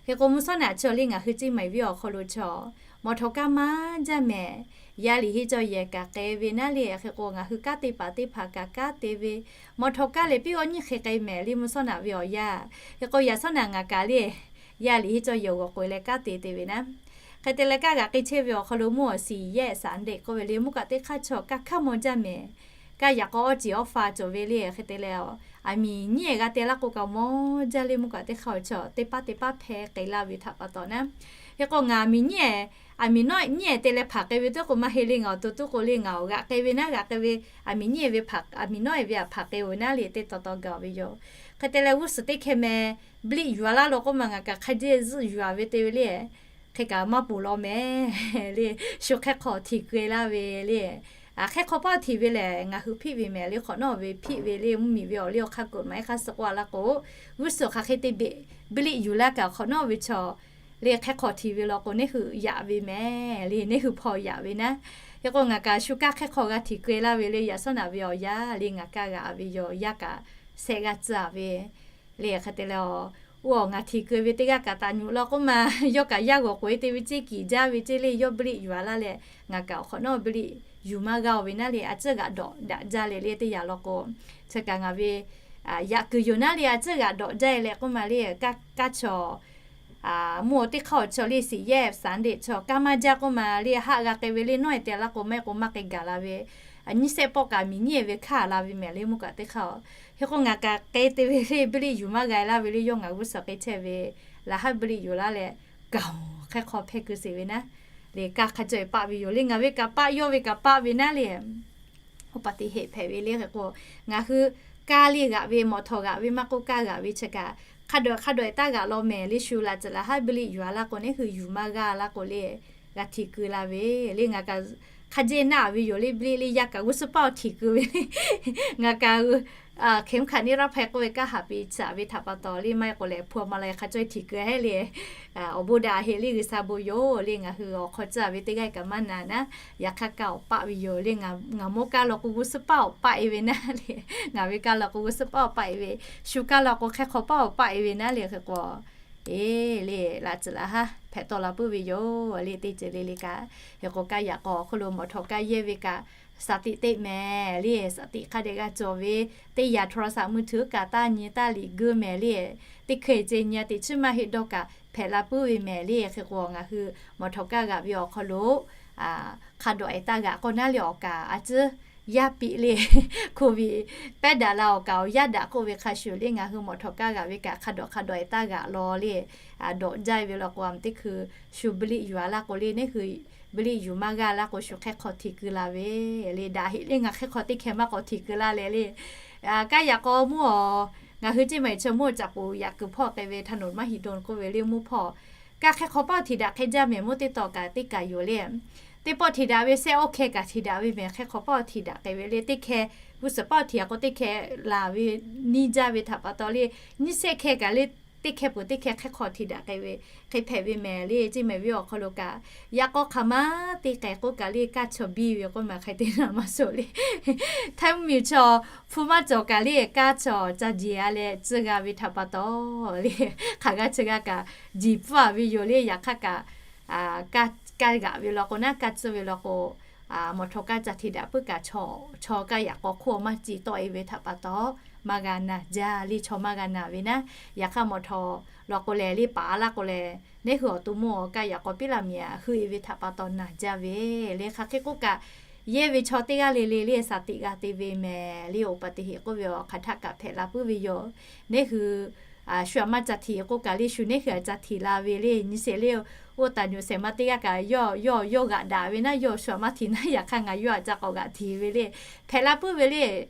Hk'e k'o mvuhˇ shawˉ naꞈ chaw le ngaˬ hui ceˇ maˬ ve awˬ hk'aw lo chaw mawˬ htawꞈ kaˇ maˇ jaˇ mehˍ. Yaˇ liꞈ henˇ cawˇ yehˬ kaꞈ k'ai ve naˉ le. Hk'e k'o ngaˬ hui kanˉ te paˍ teˇ hpaˍ kaꞈ kanˉ te ve, mawˬ htawꞈ kaˇ lehˬ piˇ g'awˇ nyiˇ hk'e k'ai mehˍ le mvuhˇ shawˉ naꞈ ve awˬ yanˇ. Hk'e k'o yaꞈ shawˉ naꞈ ngaˬ kaꞈ le yaˇ liꞈ henˇ cawˇ yehˬ g'awˬ k'oꞈ e leh kanˉ te te ve naˉ. Hk'e te leh kanˉ g'a k'ai chehˇ ve awˬ hk'aw lo mvuhˇ awˬ shiˍ yehˆ shaˍ ndeꞈ k'oˆ ve le, mvuhˇ kaꞈ teˇ hk'aˇ chaw kanˉ hk'aˇ maw jaˇ mehˍ. Kanˉ yaꞈ k'aw awˇ ceˬ awˇ fa cawˬ ve le. Hk'e te leh aˬ miˍ nyiˉ g'a te laˇ k'o kaꞈ maw jaˇ le, mvuhˇ kaꞈ teˇ hk'aˇ chaw teˇ paˉ teˇ paˉ hpehˇ k'ai laˇ ve htaꞈ pa taw naˉ. Hk'e k'o ngaˬ miˍ nyiˉ aˬ miˍ nawˉ nyiˉ te leh hpanˍ k'ai ve tuˉ k'o maˇ heˆ le, ngaˬ awˬ to tuˉ k'o le ngaˬ awˬ g'aꞈ k'ai ve naˉ, g'aꞈ k'ai ve aˬ miˍ nyiˉ ve hpanˍ, aˬ miˍ nawˉ ve aˬ hpanˍ k'ai-oˬ naˉ le teˇ taw taw gaˬ ve yoˬ. Hk'e te leh g'uˇ suhˍ teˇ hkeh meh bliˆ yuˬ a laˇ lo k'oˆ ma ngaˬ kaꞈ hk'a jeˇ zuhˆ yuˬ a ve te ve le. Hk'e kaꞈ maˇ ponˬ law mehˍ le, shu hk'e hk'aw htiˍ keu laˇ ve le. Hk'e hk'aw paˇ htiˍ ve lehˬ ngaˬ hui hpiˆ ve mehˍ le, hk'awꞈ nawˉ ve hpiˆ ve le, mvuhˇmiˬ ve awˬ liˇ awˬ hk'aˇ กฎหมาย hk'a suh k'oˆ a laˇ k'o, g'uˇ suhˍ hk'aˬ hk'e te beꞈ bliˆ yuˬ laˇ kaꞈ hk'awꞈ nawˉ ve chaw le hk'e hk'aw htiˍ ve law k'o neˇ hui yaꞈ ve mehˍ le, neˇ hui hpaw yaꞈ ve naˉ. Hk'e k'o ngaˬ kaꞈ shu kaˇ hk'e hk'aw g'a htiˍ keu laˇ ve le, yaꞈ shawˉ naꞈ ve awˬ yanˇ le ngaˬ kaˇ g'aꞈ ve yoˬ, yaˇ kaꞈ shehˆ g'aˇ tcuh a ve le. Hk'e te leh oˇ awˬ ngaˬ htiˍ keu ve teˇ g'aˇ kaꞈ taˍ nyuꞈ law k'oˆ ma, yawˇ kaꞈ yaˇ g'awˬ k'oꞈ e te ve ceˇ kiˬ jaˇ ve ceˇ le, yawˇ bliˆ yuˬ a laˇ leh ngaˬ kaꞈ awˬ hk'awꞈ nawˉ bliˆ yuˬ maˇ g'a-oˬ ve naˉ le, a ciˉ g'aꞈ dawꞈ daꞈ jaˇ leh le teˇ yanˇ law k'o, chi kaꞈ ngaˬ ve yaꞈ kuiˬ yoˬ naˉ le, a ciˉ g'aꞈ dawꞈ jaˇ leh k'oˆ ma le, kaˇ chaw mvuhˇ awˬ teˇ hk'aˇ awˬ chaw le shiˍ yehˇ shaˍ ndeꞈ chaw kanˉ maˇ jaˇ k'oˆ ma le, haˆ g'a k'ai ve le nawˉ e te laˇ k'o maˇ e k'o maˇ k'ai gaˬ la ve, nyiˇ shehˆ pawˆ kaꞈ miˬ nyiˉ e ve hk'aˇ la ve mehˍ le mvuhˇ kaꞈ teˇ hk'aˇ. Hk'e k'o ngaˬ kaꞈ k'ai te ve le bliˆ yuˬ maˇ g'a laˇ ve le, yawˇ ngaˬ g'uˇ suhˍ k'ai chehˇ ve laˬ haˉ bliˆ yuˬ laˇ leh, kaꞈ hk'e hk'aw hpehˇ keu sheˍ ve naˉ le, kaˇ hk'a caweh paˆ ve yoˬ le, ngaˬ ve kaꞈ paˆ yawˇ ve kaꞈ paˆ ve naˉ le. อุบัติเหตุ hpehꞈ ve le. Hk'e k'o ngaˬ hui kaˇ le g'aꞈ ve, mawˬ htawꞈ g'aꞈ ve maˇ k'oˆ, kaˇ g'aꞈ ve chi kaꞈ hk'a dawꞈ hk'a dawꞈ e taˇ g'aꞈ law mehˍ le, shu laꞈ ceuˬ laˬ haˉ bliˆ yuˬ a laˇ k'o neˇ hui yuˬ maˇ g'a laˇ k'o le, g'a htiˍ keu la ve le. Ngaˬ kaꞈ hk'a jeˇ naˆ ve yoˬ le, bliˆ le yaˇ kaꞈ g'uˇ suhˍ paˇ awˬ htiˍ keu ve le. Ngaˬ kaꞈ เข็มขัดนิรภัย k'oˆ ve kaˇ haꞈ piˇ tcuh ve htaꞈ pa taw le, maˇ e k'o lehˬ hpu a ma la hk'a caweh htiˍ keu hehˉ le. Awˬ bon daꞈ heˆ le, G'uiˬsha bon yoˬ le. Ngaˬ hui awˬ hk'aw tcuh ve teˇ g'aˇ kaꞈ maˇ na naˉ, yaꞈ hk'aˇ kaˇ awˬ paˆ ve yoˬ le. Ngaˬ mawˇ kaˇ law k'o g'uˇ suhˍ paˇ awˬ paˆ e ve naˉ le. Ngaˬ ve kaˇ law k'o g'uˇ suhˍ paˇ awˬ paˆ e ve, shu kaˇ law k'o hk'e hk'aw paˇ awˬ paˆ e ve naˉ le. Hk'e k'o e le laꞈ ceuˬ laˬ haˉ hpehꞈ tawˆ la puiˉ ve yoˬ le. Teˇ ceuˬ le le kaꞈ, hk'e k'o kaˇ yaꞈ k'aw awˬ hk'oˆ lo mawˬ htawꞈ kaˇ yehˇ ve kaꞈ shaˍ tiꞈ teꞈ mehˍ le. Shaˍ tiꞈ hk'a dehꞈ g'a cawˬ ve teˇ yanˇ โทรศัพท์มือถือ kaꞈ taˇ nyi taˇ liꞈ geu mehˍ le. Teˇ hkeh ce nyi a teꞈ chiˉ maˇ heˆ dawˇ kaꞈ hpehꞈ la puiˉ ve mehˍ le. Hk'e k'o ngaˬ hui mawˬ htawꞈ kaˇ g'aꞈ ve awˬ hk'aw lo hk'a dawꞈ e taˇ g'aꞈ k'o naˉ le awˬ kaꞈ a ciˉ yaˇ piꞈ le. โควิด pehˉ daꞈ la awˬ kaꞈ awˬ yaˇ daꞈ k'oˆ ve hk'a shuˍ le, ngaˬ hui mawˬ htawꞈ kaˇ g'aꞈ ve kaꞈ hk'a dawꞈ hk'a dawꞈ e taˇ g'aꞈ law le. Dawꞈ jaˇ ve law k'o a teˇ hkui shu bliˆ yuˬ a laˇ k'o le, neˇ hui bliˆ yuˬ maˇ g'a laˇ k'o shu hk'e hk'aw htiˍ keu la ve le. Daꞈ heˆ le, ngaˬ hk'e hk'aw teˇ hkeh maˇ k'awꞈ htiˍ keu la leh le. Kaˇ yaꞈ k'aw mvuhˇ aˬ, ngaˬ hui ceˇ maˬ e chaw mvuhˇ aˬ caꞈ poˍ yaꞈ kuiˬ hpawˇ k'ai ve ถนนมหิดล k'oˆ ve le mvuhˇ hpawˇ kaˇ hk'e hk'aw paˇ htiˍ daꞈ hk'e jaˇ mehˍ mvuhˇ teˇ taw kaꞈ teˇ kaꞈ yoˬ le. Teˇ pawˆ htiˍ daꞈ ve shehˆ awˇ hkeh kaꞈ htiˍ daꞈ ve mehˍ, hk'e hk'aw paˇ htiˍ daꞈ k'ai ve le. Teˇ hkeh g'uˇ suhˍ paˇ awˬ htiꞈ a k'o teˇ hkeh laˬ ve, niˇ jaˇ ve htaꞈ pa taw le, nyiˇ shehˆ hkeh kaꞈ le, teˇ hkeh peuˬ teˇ hkeh hk'e hk'aw htiꞈ daꞈ k'ai ve, hk'e hpehꞈ ve mehˍ le. Ceˇ mehˍ ve awˬ hk'aw lo kaꞈ, yaꞈ k'aw hk'aˬ ma te k'ai k'oˆ kaꞈ le, kaˇ chaw biˇ ve k'oˆ maˬ hk'e te naˍ maˇ suh le. Htaiˇ mvuhˇ miˬ chaw hpu maˇ cawˬ kaꞈ le, kaˇ chaw ca jeˬ a leh tcuh g'a ve htaꞈ pa taw le, hk'aˬ g'a chi g'a kaꞈ jeˬ pfuhˇ a ve yoˬ le. Yaꞈ hk'aˇ kaꞈ, kaˇ g'aꞈ ve law k'o naˉ, kaˇ tcuhˇ ve law k'o, mawˬ htaw kaˇ ca htiꞈ daꞈ puiˉ kaꞈ, chaw kaˇ yaꞈ k'aw hk'oˆ maˇ ci tawˆ e ve htaꞈ pa taw, maˇ g'a naˬ jaˇ le. Chaw maˇ g'a naˬ ve naˉ, yaꞈ hk'aˇ mawˬ htaw law k'o lehˬ le, paˍ laˇ k'o lehˬ, neˉ hui awˬ to mawˇ kaˇ yaꞈ k'aw piˉ laˇ miˬ a hui e ve htaꞈ pa taw naˬ jaˇ ve le. Hk'aˬ hk'e k'oˆ kaꞈ, yehˇ ve chaw teˇ g'aˇ le le le สติ g'a te ve mehˍ le. อุบัติเหตุ k'oˆ ve awˬ hk'aˬ htaˆ kaꞈ hpehꞈ la puiˉ ve yoˬ. Neˉ hui shu aꞈ maˇ ca htiꞈ k'oˆ kaꞈ le, shu neˉ hui aꞈ ca htiꞈ la ve le. Nyi sheˍ le, oˇ taˍ nyi sheˍ ma teˇ g'aˇ kaꞈ yawˇ yawˇ g'aꞈ daꞈ ve naˉ, yawˇ shu aꞈ maˇ htiꞈ naˉ, yaꞈ hk'aˇ ngaˬ yawˇ aꞈ ca k'awꞈ g'aꞈ htiꞈ ve le. Hpehꞈ la puiˉ ve le.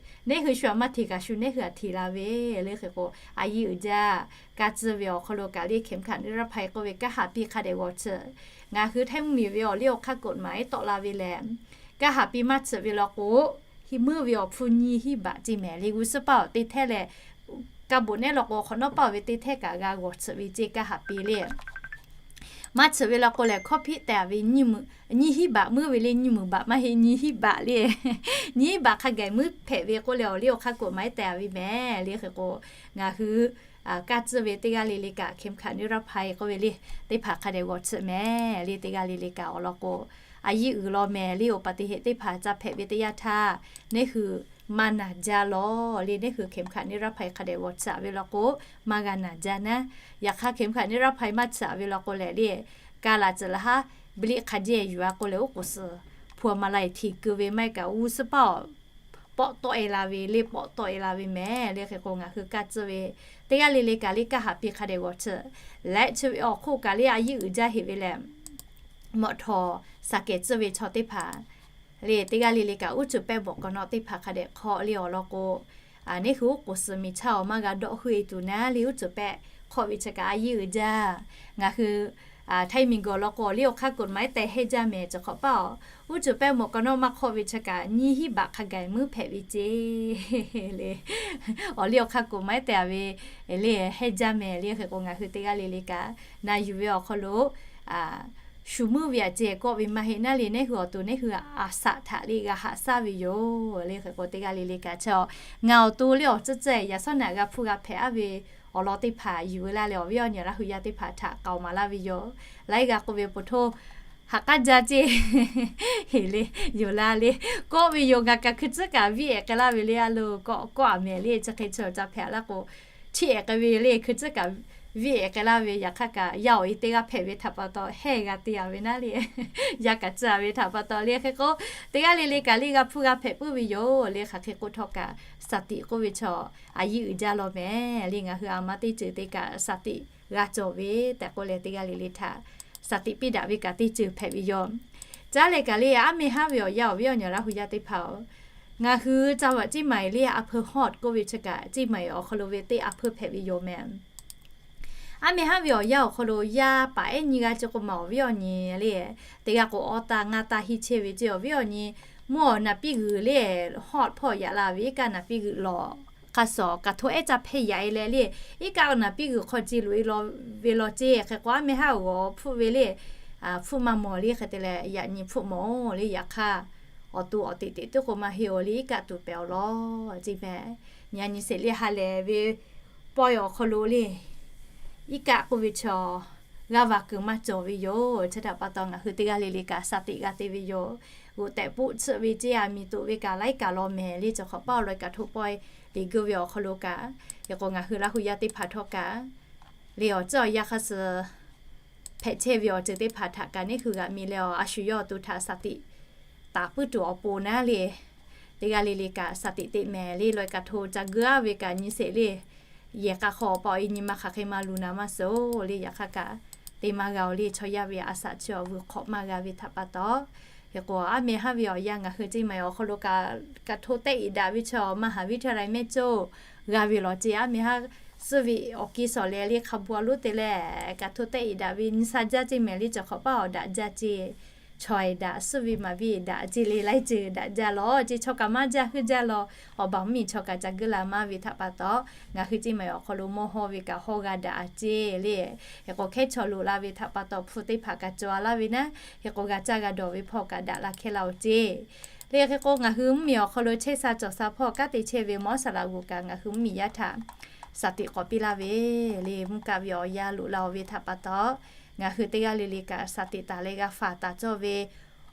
Neˉ hui shu aꞈ maˇ htiꞈ kaꞈ shu neˉ hui aꞈ htiꞈ la ve le. Hk'e k'o, a yiˇ uiˍ jaˇ, kaˇ tcuhˇ ve awˬ hk'aw lo kaꞈ le เข็มขัดนิรภัย k'oˆ ve kaˇ haˍ piˇ hk'a dehꞈ g'awˬ tsuhꞈ. Ngaˬ hui Htaiˇ mvuhˇ miˬ ve awˬ liˇ awˬ hk'aˇ กฎหมาย tawˆ la ve lehˬ, kaˇ haˍ piˇ maˇ tsuhꞈ ve law k'o, hiˆ meuˇ ve awˬ hpfuhˇ nyiˇ hinˉ baꞈ ceˇ mehˍ le. G'uˇ suhˍ paˇ awˬ te htehˇ leh, kaˇ boꞈ nehˉ law k'o hk'awꞈ nawˉ paˇ awˬ ve te htehˇ kaꞈ g'a g'awˬ tsuhꞈ ve ceˇ kaˇ haˍ piˇ le. Maˇ tsuhꞈ ve law k'o lehˬ, hkawˇ hpiˆ tehꞈ ve nyiˇ hinˉ baꞈ meuˇ ve le, nyiˇ meuˇ baꞈ maˇ heˆ, nyiˇ hinˉ baꞈ le. Nyiˇ hinˉ baꞈ hk'a gaˬ meuˇ hpehꞈ ve k'oˆ leh awˬ liˇ awˬ hk'aˇ กฎหมาย tehꞈ ve mehˍ le. Hk'e k'o, ngaˬ hui kaˇ tcuhˇ ve teˇ g'aˇ le le kaꞈ เข็มขัดนิรภัย k'oˆ ve le, teˇ hpaˍ hk'a dehꞈ g'awˬ tsuhꞈ mehˍ le. Teˇ g'aˇ le le kaꞈ awˬ lawn k'o, a yiˇ uiˍ law mehˍ le. อุบัติเหตุ teˇ hpaˍ ca hpehꞈ ve teˇ yanˇ htaˇ, neˉ hui maˇ naˬ jaˇ lawˬ le. Neˉ hui เข็มขัดนิรภัย hk'a dehꞈ g'awˬ tsuhꞈ ve law k'o, maˇ g'a naˬ jaˇ naˉ. Yaꞈ hk'aˇ เข็มขัดนิรภัย maˇ tsuhꞈ ve law k'o lehˬ le, kaˇ laˬ tcuhꞈ laˬ haˉ, บริษัท hk'a jeˇ yuˬ a k'o lehˬ, oˉ k'oˍ suhˍ hpu a ma la e htiꞈ keu ve maˇ heˆ kaꞈ, g'uˇ suhˍ paˇ awˬ pawˆ tawˆ e la ve le, pawˆ tawˆ e la ve mehˍ le. Hk'e k'o ngaˬ hui kaˇ tcuhˇ ve teˇ g'aˇ le le kaꞈ le kaˇ haˍ piˇ hk'a dehꞈ g'awˬ tsuhꞈ. Leh chi ve awˬ hk'oˆ kaꞈ le a yiˇ uiˍ jaˇ heˆ ve lehˬ, mawˬ htaw saˍ kehˍ tcuhˇ ve chaw teˇ hpaˍ le, teˇ g'aˇ le le kaꞈ uˉ cuˬ pehˇ bawˬ k'awꞈ nawˉ teˇ hpaˍ hk'a dehꞈ hk'awꞈ le awˬ lawn k'o, neˉ hui oˉ k'oˍ suhˍ miˬ chaˇ awˬ maˇ g'a dawˆ hui e tuˬ naˉ le, uˉ cuˬ pehˇ hk'awꞈ ve chi kaꞈ a yiˇ uiˍ jaˇ. Ngaˬ hui Htaiˇ miˬ guiˬ awˬ lawn k'o awˬ liˇ awˬ hk'aˇ กฎหมาย tehꞈ hehnˇ jaˇ mehˍ. Chi hk'awꞈ paˇ awˬ uˉ cuˬ pehˇ mawˬ k'awꞈ nawˉ maˇ hk'awꞈ ve chi kaꞈ nyiˇ hinˉ baꞈ hk'a gaˬ meuˇ hpehꞈ ve ceˇ le. Awˬ liˇ awˬ hk'aˇ กฎหมาย tehꞈ ve le hehnˇ jaˇ mehˍ le. Hk'e k'o ngaˬ hui teˇ g'aˇ le le kaꞈ na yuˬ ve awˬ hk'aw lo shu meuˇ ve aꞈ ceh kawˆ ve maˇ heˆ naˉ le, neˉ hui awˬ to neˉ hui aˬ saꞈ htaꞈ le g'a haꞈ shaˉ ve yoˬ le. Hk'e k'o teˇ g'aˇ le le kaꞈ chi ngaˬ awˬ to le awˬ tcuhˇ cehˇ yaꞈ shawˉ naꞈ g'a hpuˇ g'a hpehꞈ aˉ ve awˬ lawn teˇ hpaˍ yuˬ ve laˇ leh awˬ viˉ awˬ nyi Laˇ hu yaˇ teˇ hpaˍ htaꞈ k'aoˍ maˍ laˇ ve yoˬ. Laiˉ g'a k'oˆ ve po htoˇ ha k'aˉ jaˇ ceˇ heˍ le, yoˬ laˇ le. Kawˆ ve yoˬ, ngaˬ kaꞈ hkui tcuhˉ kaꞈ viˇ ehˍ k'ai laˇ ve le. A lo kawˆ kawˆ aꞈ mehˍ le, chi hk'e chi awˬ ca hpehꞈ laˇ k'o, chiˇ ehˍ k'ai ve le, hkui tcuhˉ kaꞈ viˇ ehˍ k'ai laˇ ve. Yaꞈ hk'aˇ kaꞈ yaˇ awˬ e teˇ g'aˇ hpehꞈ ve htaꞈ pa taw hehnˇ g'a te a ve naˉ le. Yaˇ kaꞈ tcuhˉ a ve htaꞈ pa taw le. Hk'e k'o teˇ g'aˇ le le kaꞈ le g'a hpuˇ g'a hpehꞈ puiˉ ve yoˬ le. Hk'aˬ hk'e k'oˆ htawˇ kaꞈ สติ k'oˆ ve chaw a yiˇ uiˍ jaˇ law mehˍ le. Ngaˬ hui aˬ ma teˇ ceuˬ te kaꞈ สติ g'a cawˬ ve tehꞈ k'oˆ leh teˇ g'aˇ le le htaꞈ สติ piˇ daꞈ ve kaꞈ teˇ ceuˬ hpehꞈ ve yoˬ. Caˉ leh kaꞈ le aˉ meh haˉ ve awˬ yanˇ awˬ viˉ awˬ nyi Laˇ hu yaˇ teˇ hpaˍ-oˬ, ngaˬ hui ca vaꞈ ciˇ maˍ le a hpeu ฮอต k'oˆ ve chi kaꞈ ciˇ maˍ awˬ hk'aw lo ve teˇ a hpeu hpehꞈ ve yoˬ mehˍ. Aˉ meh haˉ ve awˬ yanˇ awˬ hk'aw lo yaˇ paˍ ehˉ nyi g'a ce k'o maˬ awˬ viˉ awˬ nyi le, teˇ g'aˇ k'o awˇ taˇ ngaˇ taˇ hiˇ chehˇ ve ce awˬ viˉ awˬ nyi, mvuhˇ awˬ naˍ piˇ g'uiˬ le ฮอต hpawˇ yaꞈ la ve iˉ kaˆ naˍ piˇ g'uiˬ lawˬ hk'a shuˍ kaꞈ hto ehˉ ca hpehˇ yaꞈ e leh le, iˉ kaˆ naˍ piˇ g'uiˬ hk'aw ce loꞈ e law ve law ce. Hk'e k'o aˉ meh haˉ g'awˬ hpfuhˆ ve le, hpfuhˆ maˇ mawˬ le. Hk'e te leh yaꞈ nyi hpfuhˆ mawˬ le. Yaꞈ hk'aˇ awˬ to awˬ teꞈ teꞈ teˇ k'o maˇ heˆ awˬ le iˉ kaˆ tuˬ pehˍ awˬ lawn ce mehˍ. Nyi a nyi sheˍ le ha lehˬ ve pawehˇ awˬ hk'aw lo le iˉ kaˆ k'oˆ ve chaw g'aˇ va kuiˬ maˇ cawˬ ve yoˬ. Chi htaꞈ pa taw ngaˬ hui teˇ g'aˇ le le kaꞈ สติ g'a te ve yoˬ. G'oꞈ tehꞈ poˆ tsuhˆ ve ce a miˬ toꞈ ve kaꞈ laiˉ kaꞈ law mehˍ le. Chi hk'awꞈ paˇ awˬ lawn kaꞈ hto pawehˇ le geuˇ ve awˬ hk'aw lo kaꞈ, hk'e k'o ngaˬ hui Laˇ hu yaˇ teˇ hpaˍ htawˇ kaꞈ le awˬ ceuˬ awˬ yanˇ hk'a suh hpehꞈ chehˇ ve awˬ ceuˬ teˇ hpaˍ htaꞈ kaꞈ neˉ hui g'aꞈ mi leh awˬ a shu yawˇ awˬ to htaꞈ สติ taˍ puiˉ tuˬ awˬ pon naˉ le, teˇ g'aˇ le le kaꞈ สติ teˇ mehˍ le. Law kaꞈ hto ca geuˇ aˉ ve kaꞈ nyi sheˍ le, yehˬ k'a hk'aw pa awˬ e nyi ma hk'aˬ hk'e maˇ luˬ naˍ maˇ suhˍ le. Yaꞈ hk'aˇ kaꞈ te maˇ g'a oˬ le. Chaw yaˇ ve a shaꞈ chi awˬ vuiˬ hk'awꞈ maˇ g'a ve htaꞈ pa taw, hk'e k'o aˉ meh haˉ ve awˬ yanˇ ngaˬ hui ce mehˍ awˬ hk'aw lo kaꞈ kaꞈ hto tehˆ iˍ daꞈ ve chaw มหาวิทยาลัย mehˆ coˇ g'a ve law ce. Aˉ meh haˉ suhˉ ve awˬ ki shawˍ leh le hk'a bu a loˉ te leh kaꞈ hto tehˆ iˍ daꞈ ve nyi sha jaˇ ce mehˍ le. Chi hk'awꞈ paˇ awˬ daꞈ jaˇ ce, chaw-e daꞈ, suhˉ ve maˍ ve daꞈ ce le, laiˉ ceuˬ daꞈ jaˇ lawˬ ce. Chaw kaꞈ maˇ jaˇ heuˆ jaˇ lawˬ. Awˬ baˬ mvuhˇmiˬ chaw kaꞈ ca geuˆ la maˇ ve htaꞈ pa taw, ngaˬ hui ceˇ maˬ awˬ hk'aw lo mawˇ hawˇ ve kaꞈ hawˇ g'a daꞈ ce le. Hk'e k'o, hkehˉ chaw loꞈ la ve htaꞈ pa taw, hpu teˇ hpaˍ kaꞈ cawˬ a laˇ ve naˉ, hk'e k'o g'a caˇ g'a dawˬ ve hpawˇ kaꞈ daꞈ la hkehˇ laˇ-oˬ ce. Le hk'e k'o, ngaˬ hui mvuhˇmiˬ awˬ hk'aw lo chehˇ sha cawˬ sha hpawˇ kanˉ te chehˇ ve Mawˇ saˍ laꞈ g'uˬ kaꞈ ngaˬ hui mvuhˇmiˬ yaˇ htaꞈ shaˍ tiꞈ k'awꞈ piˇ laˇ ve le. Mvuhˇ kaˆ ve awˬ yanˇ loꞈ la-oˬ ve htaꞈ pa taw, ngaˬ hui teˇ g'aˇ le le kaꞈ shaˍ tiꞈ taˍ leh g'a faˍ taˍ cawˇ ve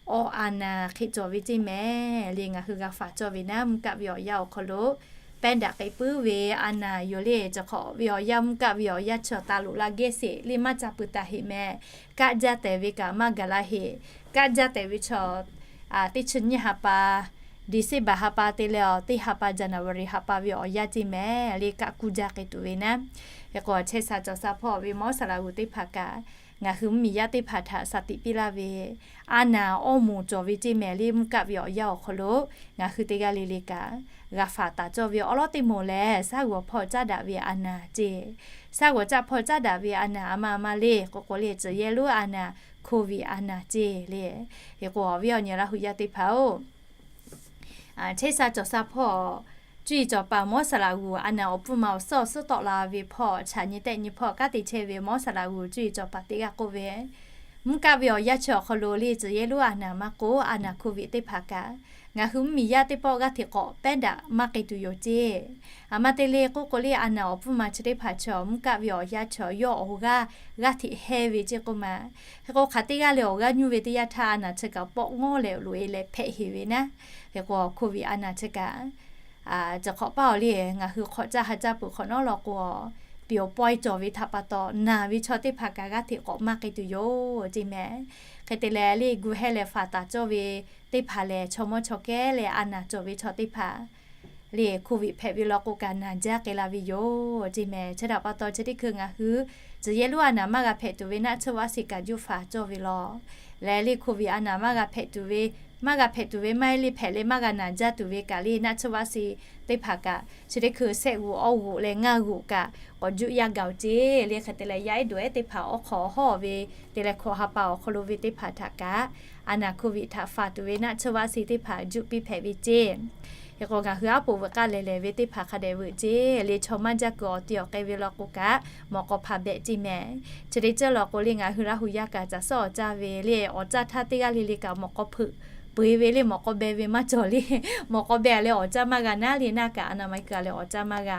awˬ a naˍ hk'e cawˬ ve ceˇ mehˍ le. Ngaˬ hui g'a faˍ cawˇ ve naˉ, mvuhˇ kaˆ ve awˬ yanˇ awˬ hk'aw lo pehˉ daꞈ k'ai puiˉ ve a naˍ yoˬ le. Cawˬ hk'awꞈ ve awˬ yanˇ, mvuhˇ kaˆ ve awˬ yanˇ chaw taˍ loꞈ la gehˇ sheˍ le, maˇ ca pui taˍ heꞈ mehˍ. Kaˆ jaˇ tehˍ ve kaꞈ maˇ gaˬ la heꞈ. Kaˆ jaˇ tehˍ ve chaw teˇ chi nyiˇ ha pa, December ha pa te leh awˬ teˇ ha pa January ha pa ve awˬ yanˇ ceˇ mehˍ le, kaˆ kuˇ jaˇ k'ai tuˬ ve naˉ. Hk'e k'o, chehˇ sha cawˬ sha hpawˇ ve Mawˇ saˍ laꞈ g'uˬ teˇ hpaˍ kaꞈ ngaˬ hui mvuhˇmiˬ yaˇ teˇ hpaˍ htaꞈ shaˍ tiꞈ piˇ laˇ ve a naˍ awˇ moˍ cawˬ ve ceˇ mehˍ le. Mvuhˇ kaˆ ve awˬ yanˇ awˬ hk'aw lo ngaˬ hui teˇ g'aˇ le le kaꞈ g'a faˍ taˍ cawˇ ve awˉ lawˉ teˇ moˍ lehˬ, shaˉ g'awˬ hpawˇ caˉ daꞈ ve a naˍ ceˇ. Shaˉ g'awˬ caˆ hpawˇ caˉ daꞈ ve a naˍ a ma a ma le k'o k'o le, tcuh yehˇ lonˉ a naˍ, Covid a naˍ ceˇ le. Hk'e k'o, awˬ viˉ awˬ nyi Laˇ hu yaˇ teˇ hpaˍ-oˬ, chehˇ sha cawˬ sha hpawˇ cuˇ yiˍ cawˬ paˍ Mawˇ saˍ laꞈ g'uˬ a naˍ awˬ pfuhˇ ma awˬ suhˉ awˬ suhˉ tawˆ la ve hpawˇ chaꞈ nyi tehˆ nyi hpawˇ kanˉ te chehˇ ve Mawˇ saˍ laꞈ g'uˬ cuˇ yiˍ cawˬ paˍ teˇ g'aˇ k'oˆ ve, mvuhˇ kaˆ ve awˬ yanˇ chi awˬ hk'aw lo le, tcuh yehˇ lonˉ a naˍ maˇ k'oˆ, a naˍ Covid teˇ hpaˍ kaꞈ ngaˬ hui mvuhˇmiˬ yaˇ teˇ pawˆ g'aˇ hteꞈ k'awꞈ pehˉ daꞈ maˇ k'ai tuˬ yoˬ ceˇ. A ma te le k'oˆ k'o le, a naˍ awˬ pfuhˇ ma chi teˇ hpaˍ chaw mvuhˇ kaˆ ve awˬ yanˇ chaw yawˇ awˬ g'aˇ g'aˇ hteꞈ hehnˇ ve ceˇ k'oˆ ma. Hk'e k'o, hk'aˬ teˇ g'aˇ leh awˬ g'aˇ nyuˇ ve teˇ yanˇ htaˇ a naˍ chi kaꞈ pawˆ ngawˉ leh loꞈ-e leh hpehꞈ heˍ ve naˉ. Hk'e k'o, Covid a naˍ chi kaꞈ cawˬ hk'awꞈ paˇ awˬ le, ngaˬ hui hk'awꞈ caˇ ha caˇ peuˬ hk'awꞈ nawˉ law k'o, tiꞈ awˬ pawehˇ cawˬ ve htaꞈ pa taw, naˬ ve chaw teˇ hpaˍ kaꞈ g'aˇ hteꞈ k'awꞈ maˇ k'ai tuˬ yoˬ ceˇ mehˍ. Hk'e te leh le, gu hehˇ leh faˍ taˍ cawˇ ve teˇ hpaˍ lehˬ, chaw mawˇ chaw kehˉ leh a naˍ cawˬ ve chaw teˇ hpaˍ le, Covid hpehꞈ ve law k'o kaꞈ naˬ jaˇ k'ai la ve yoˬ ceˇ mehˍ. Chi htaꞈ pa taw, chi teˇ hkui ngaˬ hui tcuh yehˇ lonˉ a naˍ maˇ g'a hpehꞈ tuˬ ve naˆ tsuhˇ vaˆ shiˍ kaꞈ juˇ faˍ cawˇ ve law. Leh le, Covid a naˍ maˇ g'a hpehꞈ tuˬ ve, maˇ g'a hpehꞈ tuˬ ve maˇ heˆ le, hpehꞈ leh maˇ g'a naˬ jaˇ tuˬ ve kaꞈ le, naˆ tsuhˇ vaˆ shiˍ teˇ hpaˍ kaꞈ chi teˇ hkui shehˆ g'uˬ awˇ g'uˬ leh ngaˇ g'uˬ kaꞈ k'awꞈ juˇ yaˇ gaˬ-oˬ ceˇ le. Hk'e te leh, yaˇ ehˉ dawˬ ehˉ teˇ hpaˍ awˉ hk'aw hawˇ ve te leh hkawꞈ ha pa awˬ hk'aw lo ve teˇ hpaˍ htaꞈ kaꞈ, a naˍ Covid htaꞈ faˍ tuˬ ve naˆ tsuhˇ vaˆ shiˍ teˇ hpaˍ juˇ piˇ hpehꞈ ve ceˇ. Hk'e k'o, ngaˬ hui aˉ poꞈ veuꞈ k'aˇ lehˬ lehˬ ve teˇ hpaˍ hk'a dehꞈ veuꞈ ceˇ le, chaw maˇ jaˇ kuiˬ awˬ ti awˬ k'ai ve law k'o kaꞈ, mawꞈ k'aw hpaˍ behꞈ ceˇ mehˍ. Chi teˇ ceuˬ law k'o le, ngaˬ hui Laˇ hu yaˇ kaꞈ caˬ suhˉ awˬ caˇ ve le, awˬ caˇ htaˇ teˇ g'aˇ le le kaꞈ mawꞈ k'aw hpeuꞈ peu-eˬ ve le, mawꞈ k'aw beh ve maˇ cawˬ le. Mawꞈ k'aw beh a leh awˬ caˇ maˇ g'a naˉ le, naˆ kaꞈ a naˍ ma kuiˬ a leh awˬ caˇ maˇ g'a.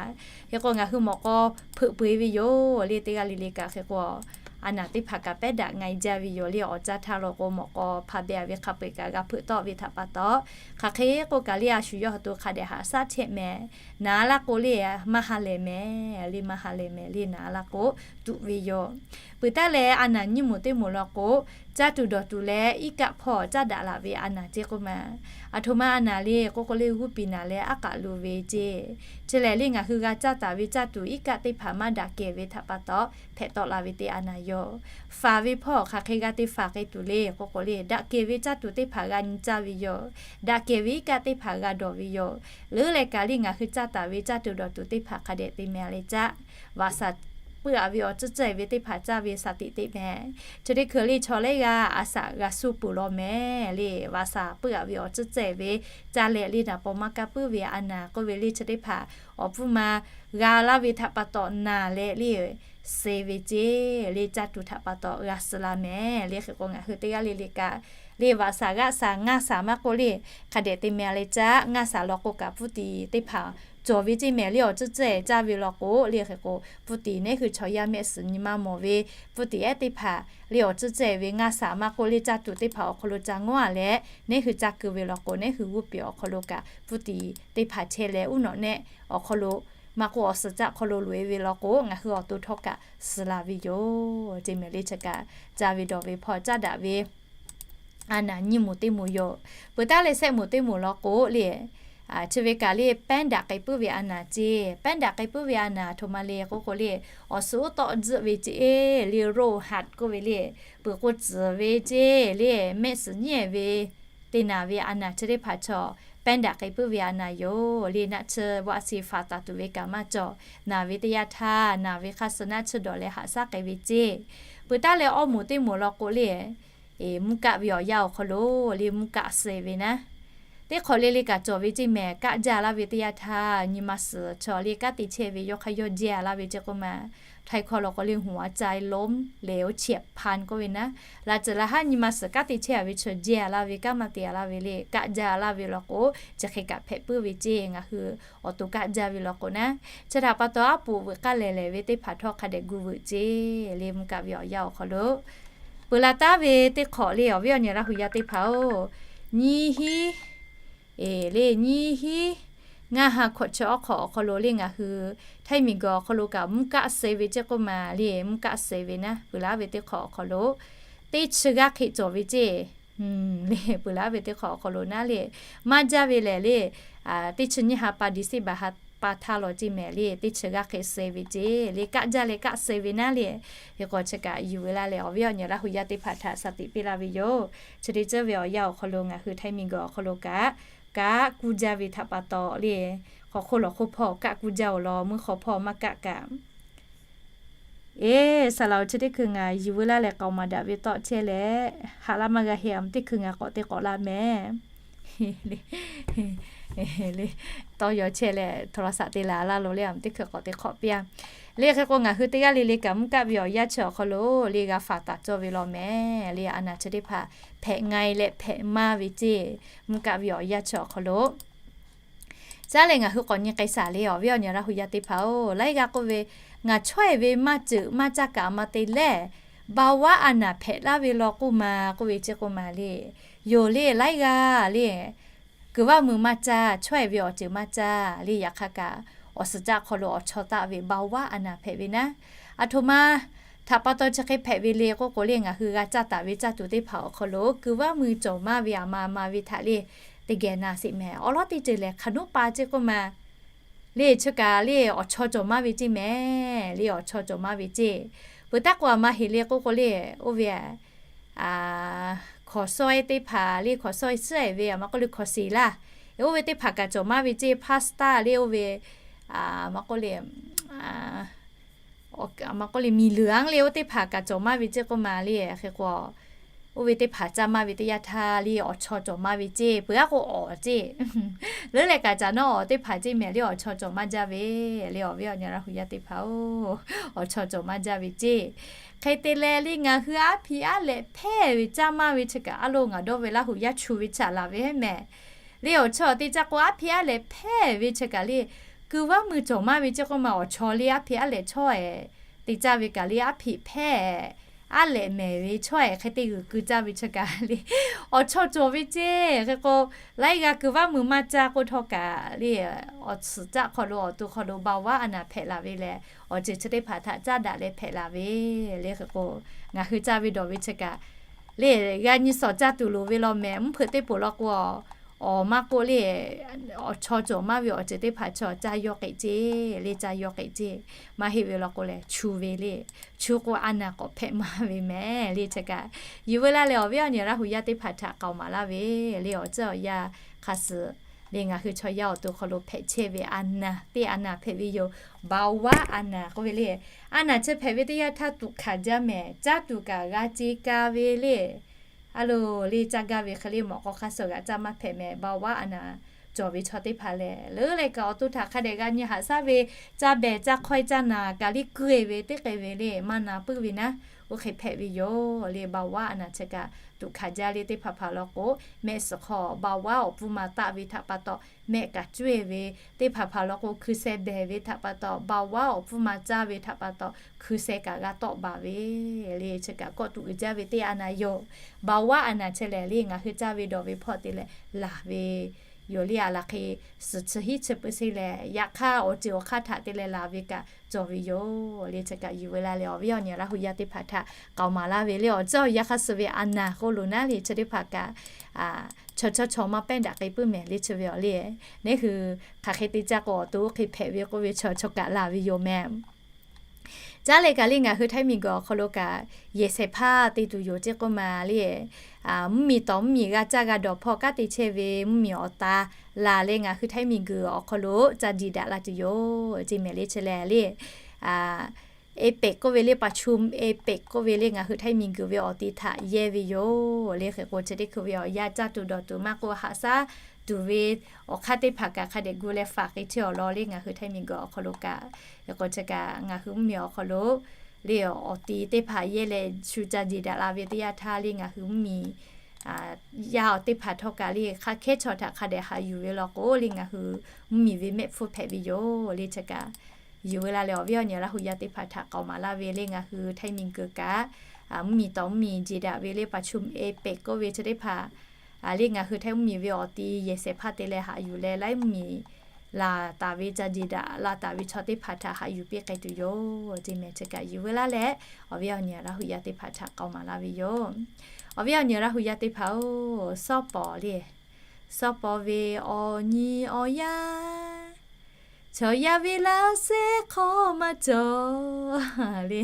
Hk'e k'o, ngaˬ hui mawꞈ k'aw hpeuꞈ peu-eˬ ve yoˬ le, teˇ g'aˇ le le kaꞈ. Hk'e k'o, a naˍ teˇ hpaˍ kaꞈ pehˉ daꞈ nga-e jaˇ ve yoˬ le, awˬ caˇ htaˇ law k'o mawꞈ k'aw hpaˍ beh a ve hk'a peu-eˬ kaꞈ g'a hpeuꞈ tawˆ ve htaꞈ pa taw, hk'aˬ hk'e k'oˆ kaꞈ le, a shu yawˇ ha to hk'a dehꞈ haꞈ shaˉ chehˇ mehˍ. Naˍ laˇ k'o le, maˇ ha lehˬ mehˍ le, maˇ ha lehˬ mehˍ le, naˍ laˇ k'o tuꞈ ve yoˬ. Peuˬ taˉ leh, a naˍ nyiˇ moˍ teˇ moˍ law k'o, caˇ tuˬ dawˬ tuˬ leh iˉ kaˆ hpawˇ caˉ daꞈ laˬ ve a naˍ ceˇ k'oˆ ma. Aˬ htoꞈ ma a naˍ le k'oˆ k'o le, g'uˇ piˍ naˍ leh aˉ k'aꞈ lo ve ceˇ. Chi lehˬ le, ngaˬ hui g'a caˇ taˍ ve caˇ tuˬ iˉ kaˆ teˇ hpaˍ maˇ daꞈ kehˬ ve htaꞈ pa taw, hpehꞈ tawˆ la ve teˇ a naˍ yoˬ. Faˍ ve hpawˇ hk'aˬ hk'e g'a te faˍ k'ai tuˬ le k'oˆ k'o le, daꞈ kehˬ ve caˇ tuˬ teˇ hpaˍ g'a nyi caˇ ve yoˬ. Daꞈ kehˬ ve iˉ kaˆ teˇ hpaˍ g'a dawˬ ve yoˬ. Leuˉ leh kaꞈ le, ngaˬ hui caˇ taˍ ve caˇ tuˬ dawˬ tuˬ teˇ hpaˍ hk'a dehꞈ te mehˍ leh caˇ. Vaꞈ shaˍ peuˆ a ve awˬ tcuhˉ cehˬ ve teˇ hpaˍ caˇ ve shaˍ tiꞈ te mehˍ. Chi teˇ hkui le, chaw lehˬ g'a a shaꞈ g'a suh peuˬ law mehˍ le. Vaꞈ shaˍ peuˆ a ve awˬ tcuhˉ cehˬ ve caˇ leh le, naˍ paw maˇ kaˇ puiˉ ve a naˍ k'oˆ ve le, chi teˇ hpaˍ awˬ pfuhˇ ma g'a laˇ ve htaꞈ pa taw naˍ leh le, suh ve ceˇ le, caˇ tuˬ htaꞈ pa taw g'a suh la mehˍ le. Hk'e k'o, ngaˬ hui teˇ g'aˇ le le kaꞈ le, vaꞈ shaˍ g'aˆ shaˍ ngaˇ shaˍ maˇ k'oˆ le, hk'a dehꞈ te mehˍ leh caˇ. Ngaˇ shaˍ law k'o kaꞈ pfuhˇ tiˍ teˇ hpaˍ cawˬ ve ceˇ mehˍ le, awˬ tcuhˉ cehˬ caˇ ve law k'o le. Hk'e k'o, pfuhˇ tiˍ neˉ hui chaw yaˇ mehˆ suhˍ nyi maˇ mawˬ ve pfuhˇ tiˍ ehˉ teˇ hpaˍ le, awˬ tcuhˉ cehˬ ve ngaˇ shaˍ maˇ k'oˆ le, caˇ tuˬ teˇ hpaˍ awˬ hk'aw lo ca ngawˉ a leh, neˉ hui caˇ keu ve law k'o, neˉ hui g'uˇ piˍ awˬ hk'aw lo kaꞈ pfuhˇ tiˍ teˇ hpaˍ chehˇ leh, uˉ nawꞈ nehˆ awˬ hk'aw lo maˇ k'oˆ, awˬ suhˍ caˆ hk'aw lo loꞈ-e ve law k'o, ngaˬ hui awˬ to htawˇ kaꞈ suh la ve yoˬ ceˇ mehˍ le. Chi kaꞈ caˇ ve dawˬ ve hpawˇ caˉ daꞈ ve a naˍ nyiˇ moˍ teˇ moˍ yoˬ. Peuˬ taˉ leh, shehˆ moˍ teˇ moˍ law k'o le, chi ve kaꞈ le, pehˉ daꞈ k'ai puiˉ ve a naˍ ceˇ. Pehˉ daꞈ k'ai puiˉ ve a naˍ aˬ htoꞈ ma le k'oˆ k'o le, awˬ suhˍ uˉ tawˆ tzuhˆ ve ceˇ le, roˆ haꞈ k'oˆ ve le, peuˬ k'o tzuhˬ ve ceˇ le, mehˆ suhˍ nyiˉ ve te naˍ ve a naˍ chi teˇ hpaˍ chaw pehˉ daꞈ k'ai puiˉ ve a naˍ yoˬ le. Naˆ tsuhˇ vaˆ shiˍ faˍ taˍ tuˬ ve kaꞈ maˇ cawˬ. Naˍ ve teˇ yanˇ htaˇ, naˍ ve hk'aˇ suh naˆ tsuhˇ dawˬ leh haꞈ shaˉ k'ai ve ceˇ. Peuˬ taˉ leh, awˇ moˍ teˇ moˍ law k'o le, mvuhˇ kaˆ ve awˬ yanˇ awˬ hk'aw lo le mvuhˇ kaˆ suh ve naˉ, teˇ hk'awꞈ le le kaꞈ cawˬ ve ceˇ mehˍ. Kaˆ jaˇ laˇ ve teˇ yanˇ htaˇ nyi ma suhˍ chaw le kanˉ te chehˇ ve yawˇ hk'aˇ yawˇ jehˇ laˇ ve ceˇ k'oˆ ma, Htaiˇ hkawˇ law k'o le หัวใจล้มเหลวเฉียบพลัน k'oˆ ve naˉ, laꞈ ceuˬ laꞈ haˉ nyi ma suhˍ kanˉ te chehˇ ve chaw jehˇ laˇ ve kanˉ maˇ te laˇ ve le kaˆ jaˇ laˇ ve law k'o, chi hk'e kaꞈ hpehꞈ puiˉ ve ceˇ. Ngaˬ hui awˬ to kaˆ jaˇ ve law k'o naˉ, chi htaꞈ pa taw aˉ poꞈ veuꞈ k'aˇ lehˬ lehˬ ve teˇ hpaˍ htawˇ hk'a dehꞈ gu veuꞈ ceˇ le mvuhˇ kaˆ ve awˬ yanˇ awˬ hk'aw lo. Peuˬ la taˉ ve teˇ hk'awꞈ le awˬ viˉ awˬ nyi Laˇ hu yaˇ teˇ hpaˍ-oˬ, nyiˇ hinˉ, eˬ le nyiˇ hinˉ ngaˇ ha hkawꞈ chi awˉ hk'awꞈ awˬ hk'aw lo le ngaˬ hui Htaiˇ miˬguiˬ awˬ hk'aw lo kaꞈ mvuhˇ kaˆ suh ve ceˇ k'oˆ ma le mvuhˇ kaˆ suh ve naˉ, peuˬ laˉ ve teˇ hk'awꞈ awˬ hk'aw lo teˇ chi g'aˇ hk'e cawˬ ve ceˇ. Le peuˬ laˉ ve teˇ hk'awꞈ awˬ hk'aw lo naˉ le, maˇ jaˇ ve lehˬ le, teˇ chi nyiˇ ha pa December ha pa htaˇ law ceˇ mehˍ le teˇ chi g'aˇ hk'e suh ve ceˇ le kaˆ jaˇ leh kaˆ suh ve naˉ le. Hk'e k'o chi kaꞈ yuˬ ve laˇ leh awˬ viˉ awˬ nyi Laˇ hu yaˇ teˇ hpaˍ htaꞈ shaˍ tiꞈ piˇ laˇ ve yoˬ. Chi teˇ ceuˬ ve awˬ yanˇ awˬ hk'aw lo ngaˬ hui Htaiˇ miˬguiˬ awˬ hk'aw lo kaꞈ kaˆ kuˇ jaˇ ve htaꞈ pa taw le, hk'aw hk'oˆ lawˬ hk'oˆ hpawˇ kaˆ kuˇ jaˇ-oˬ law, mvuhˇ hk'aw hpawˇ maˇ kaˆ kaꞈ Eˬ, saˍ laꞈ-oˬ, chi teˇ hkui ngaˬ yuˬ veu laˇ leh k'aoˍ maˍ daꞈ ve tawˆ chehˇ leh, haꞈ laˇ maˇ g'a heˆ, aˬ, teˇ hkui ngaˬ k'awꞈ te k'awꞈ la mehˍ. Tawˇ yaw chehˇ leh โทรศัพท์ te laˬ laˇ lo le, aˬ, teˇ hkui k'awꞈ te hk'awꞈ piˇ-a. Le hk'e k'o ngaˬ hui teˇ g'aˇ le le kaꞈ mvuhˇ kaˆ ve awˬ yanˇ chi awˬ hk'aw lo le g'a faˍ taˍ cawˇ ve law mehˍ. Le a naˬ chi teˇ hpaˍ hpehꞈ nga-e leh hpehꞈ maˇ ve ceˇ, mvuhˇ kaˆ ve awˬ yanˇ chi awˬ hk'aw lo Caˉ leh ngaˬ hui k'awꞈ nyi k'ai shaˍ le awˬ viˉ awˬ nyi Laˇ hu yaˇ teˇ hpaˍ-oˬ, laiˉ g'aˇ k'oˆ ve, ngaˬ chaweh ve maˇ ceuˬ maˇ caˇ kaꞈ maˇ te lehˬ, เบาหวาน a naˍ hpehꞈ laˇ ve law k'oˆ ma k'oˆ ve chi k'oˆ ma le. Yoˬ le laiˉ g'aˇ le, kuiˬ vaˇ mui maˇ caˇ, chaweh ve awˬ ceuˬ maˇ caˇ le, yaꞈ hk'aˇ kaꞈ awˬ suhˍ caˆ hk'aw lo awˬ chawˇ taˆ ve เบาหวาน a naˍ hpehꞈ ve naˉ, aˬ htoꞈ ma htaꞈ pa taw chi hk'e hpehꞈ ve le k'oˆ k'o le, ngaˬ hui g'a caˇ taˍ ve caˇ tuˬ teˇ hpaˍ awˬ hk'aw lo kuiˬ vaˇ mui cawˬ maˇ ve aˬ ma ma ve htaꞈ le teˇ geh na sheˍ mehˍ. Awˬ lawn teˇ ceuˬ lehˬ hk'aˬ nuˉ pa ceˇ k'oˆ ma le, chi kaꞈ le awˬ chawˇ cawˬ maˇ ve ceˇ mehˍ le, awˬ chawˇ cawˬ maˇ ve ceˇ. Peuˬ taˉ k'o aˬ ma heˍ le k'oˆ k'o le, oˇ ve hkaoˍ sawehˇ teˇ hpaˍ le, hkaoˍ sawehˇ suhˉ-ehˍ ve aˬ ma k'oˆ le hkaoˍ seˍ laˇ, oˇ ve teˇ hpaˍ kaꞈ cawˬ maˇ ve ceˇ. Pasta le oˇ ve aˬ ma k'oˆ le, aˬ ma k'oˆ le miˬ luiˍ-anˉ le oˇ teˇ hpaˍ kaꞈ cawˬ maˇ ve ceˇ k'oˆ ma le. Hk'e k'o oˇ ve teˇ hpaˍ caˇ maˇ ve teˇ yanˇ htaˇ le awˬ chawˇ cawˬ maˇ ve ceˇ. Peuˬ aˉ k'o awˬ ceˇ leuˉ leh kaꞈ caꞈ nawˉ awˬ teˇ hpaˍ ceˇ mehˍ le, awˬ chawˇ cawˬ maˇ jaˇ ve le awˬ viˉ awˬ nyi Laˇ hu yaˇ teˇ hpaˍ-oˬ, awˬ chawˇ cawˬ maˇ jaˇ ve ceˇ. Hk'e te leh le ngaˬ hui aˉ hpiꞈ aˉ lehꞈ hpehˇ ve caˇ maˇ ve chi kaꞈ aˉ lo ngaˬ dawˇ ve Laˇ hu yaˇ chu ve chaꞈ laˬ ve heˉ mehˍ. Le awˬ chawˇ te caˇ k'o aˉ hpiꞈ aˉ lehꞈ hpehˇ ve chi kaꞈ le, kuiˬ vaˇ mui cawˬ maˇ ve ceˇ k'oˆ ma awˬ chawˇ le aˉ hpiꞈ aˉ lehꞈ chaweh te caˇ ve kaꞈ le aˉ hpiꞈ hpehˇ aˉ lehꞈ mehˍ ve chaweh hk'e te g'uiˬ keu caˇ ve chi kaꞈ le awˬ chawˇ cawˬ ve ceˇ. Hk'e k'o laiˉ g'aˇ kuiˬ vaˇ mui maˇ caˇ k'oˆ htawˇ kaꞈ le awˬ suhˍ caˆ hk'aw lo awˬ to hk'aw lo เบาหวาน a naˍ hpehꞈ laˬ ve lehˬ, awˬ ceuˬ chi teˇ hpaˍ htaꞈ caˇ daꞈ leh hpehꞈ laˬ ve le. Hk'e k'o ngaˬ hui caˇ ve dawˬ ve chi kaꞈ le g'a nyi shawˍ caˇ tuˬ loˍ ve law mehˍ. Mvuhˇ hpeuꞈ teˇ poˬ law k'o, awˬ maˇ k'oˆ le awˬ chawˇ cawˬ maˇ ve awˬ ceuˬ teˇ hpaˍ chaw caˇ yawˇ k'eꞈ ceˇ le, caˇ yawˇ k'eꞈ ceˇ. Maˇ heˆ ve law k'o lehˬ chu ve le, chu k'o a naˍ k'awꞈ hpehꞈ maˇ ve mehˍ le. Chi kaꞈ yuˬ veu laˇ leh awˬ viˉ awˬ nyi Laˇ hu yaˇ teˇ hpaˍ htaꞈ k'aoˍ maˍ laˇ ve le awˬ ceuˬ awˬ yanˇ hk'a suhˍ le ngaˬ hui chaw yaˇ awˬ to hk'aw lo hpehꞈ chehˇ ve a naˍ teˇ a naˍ hpehꞈ ve yoˬ. เบาหวาน a naˍ k'oˆ ve le, a naˍ chi hpehꞈ ve teˇ yanˇ htaˇ tuꞈ hkanˍ jaˇ mehˍ, caˇ tuˬ kaꞈ g'a ce ka ve le. A loˬ le caˇ gaˇ ve hk'e le mawꞈ k'aw hk'a suhˍ g'aꞈ caˇ maˇ hpehꞈ mehˍ. เบาหวาน a naˍ cawˬ ve chaw teˇ hpaˍ lehˬ leuˉ leh kaꞈ awˬ to htaꞈ hk'a dehꞈ g'a nyi haꞈ shaˉ ve, caˇ behˬ caˇ hk'awehˇ caˇ naˍ kaꞈ le keu-e ve teˇ hk'e ve le maˇ na puiˉ ve naˉ, oˇ hk'e hpehꞈ ve yoˬ le. เบาหวาน a naˍ chi kaꞈ tuꞈ hkanˍ jaˇ le teˇ hpaˍ hpaˍ law k'o, mehˆ suhˍ hk'aw เบาหวาน awˬ pfuhˇ ma taˆ ve htaꞈ pa taw, mehˆ kaꞈ cuˇ-e ve teˇ hpaˍ hpaˍ law k'o, hkui sheh behˬ ve htaꞈ pa taw เบาหวาน awˬ pfuhˇ ma caˇ ve htaꞈ pa taw hkui sheh kaꞈ g'a tawˆ baˬ ve le. Chi kaꞈ kawˆ tuꞈ uiˍ jaˇ ve teˇ a naˍ yoˬ. เบาหวาน a naˍ chi lehˬ le ngaˬ hui caˇ ve dawˬ ve hpawˇ te leh laˬ ve yoˬ le. A laˬ hk'e suhˍ chi hiˉ chi pui se lehˬ yaꞈ hk'aˇ awˬ ceuˬ awˬ hk'aˇ htaꞈ te leh laˬ ve kaꞈ cawˬ ve yoˬ le. Chi kaꞈ yuˬ veu laˇ leh awˬ viˉ awˬ nyi Laˇ hu yaˇ teˇ hpaˍ htaꞈ k'aoˍ maˍ laˇ ve le awˬ ceuˬ awˬ yanˇ hk'a suhˍ ve a naˍ k'oˆ lo naˉ le chi teˇ hpaˍ kaꞈ chaw chawˇ chaw maˇ pehˇ daꞈ k'ai puiˉ mehˍ le. Chi ve awˬ le neˉ hui hk'aˬ hk'e te caˇ k'o awˬ to oˇ hk'e hpehꞈ ve k'oˆ ve chaw chaw kaꞈ laˬ ve yoˬ mehˍ. Caˉ leh kaꞈ le ngaˬ hui Htaiˇ miˬguiˬ awˬ hk'aw lo kaꞈ yehˬ shehˍ hpaˇ te tuˬ yoˬ ceˇ k'oˆ ma le, mvuhˇmiˬ tawˍ mvuhˇmiˬ g'a caˇ g'a dawˬ hpawˇ kanˉ te chehˇ ve mvuhˇmiˬ awˬ ta laˬ leh ngaˬ hui Htaiˇ miˬguiˬ awˬ hk'aw lo ca diˬ daꞈ la tuˬ yoˬ ceˇ mehˍ le. Chi lehˬ le APEC k'oˆ ve le, ประชุม APEC k'oˆ ve le, ngaˬ hui ไทย miˬguiˬ ve awˬ ti htaꞈ yehˇ ve yoˬ le. Hk'e k'o, chi teˇ hkui ve awˬ yanˇ caˇ tuˬ dawˬ tuˬ maˇ k'oˆ, haꞈ shaˉ tuˬ ve awˬ hk'aˇ teˇ hpaˍ kaꞈ hk'a dehꞈ gu leh faˍ k'ai chehˇ awˬ lawn le, ngaˬ hui ไทย miˬguiˬ awˬ hk'aw lo kaꞈ. Hk'e k'o, chi kaꞈ ngaˬ hui mvuhˇmiˬ awˬ hk'aw lo le, awˬ ti teˇ hpaˍ yehˇ leh shu ca jeˬ daꞈ la ve teˇ yanˇ htaˇ le, ngaˬ hui mvuhˇmiˬ yaˇ awˬ teˇ hpaˍ htawˇ kaꞈ le, hk'a hkehˉ chaw htaꞈ hk'a dehꞈ haꞈ yuˬ ve law k'o le, ngaˬ hui mvuhˇmiˬ ve mehˆ hpfuhˇ hpehꞈ ve yoˬ le. Chi kaꞈ yuˬ ve la leh, awˬ viˉ awˬ nyi Laˇ hu yaˇ teˇ hpaˍ htaꞈ k'aoˍ maˍ laˇ ve le, ngaˬ hui ไทย miˬguiˬ kaꞈ mvuhˇmiˬ tawˍ mvuhˇmiˬ jeˬ daꞈ ve le, ประชุม APEC k'oˆ ve chi teˇ hpaˍ le, ngaˬ hui ไทย mvuhˇmiˬ ve awˬ ti yehˬ shehˍ hpaˇ te leh haꞈ yuˬ leh laiˉ mvuhˇmiˬ laˬ taˍ ve, ca jeˬ daꞈ la taˍ ve chaw teˇ hpaˍ htaꞈ haꞈ yuˬ piˇ k'ai tuˬ yoˬ. Chi mehˍ chi kaꞈ yuˬ ve la leh, awˬ viˉ awˬ nyi Laˇ hu yaˇ teˇ hpaˍ htaꞈ k'aoˍ maˍ laˇ ve yoˬ. Awˬ viˉ awˬ nyi Laˇ hu yaˇ teˇ hpaˍ-oˬ, shawˉ pawˍ le, shawˉ pawˍ ve awˬ nyi awˬ yaˇ chaw yaˇ ve laˇ shehˆ hk'awꞈ maˇ cawˬ le.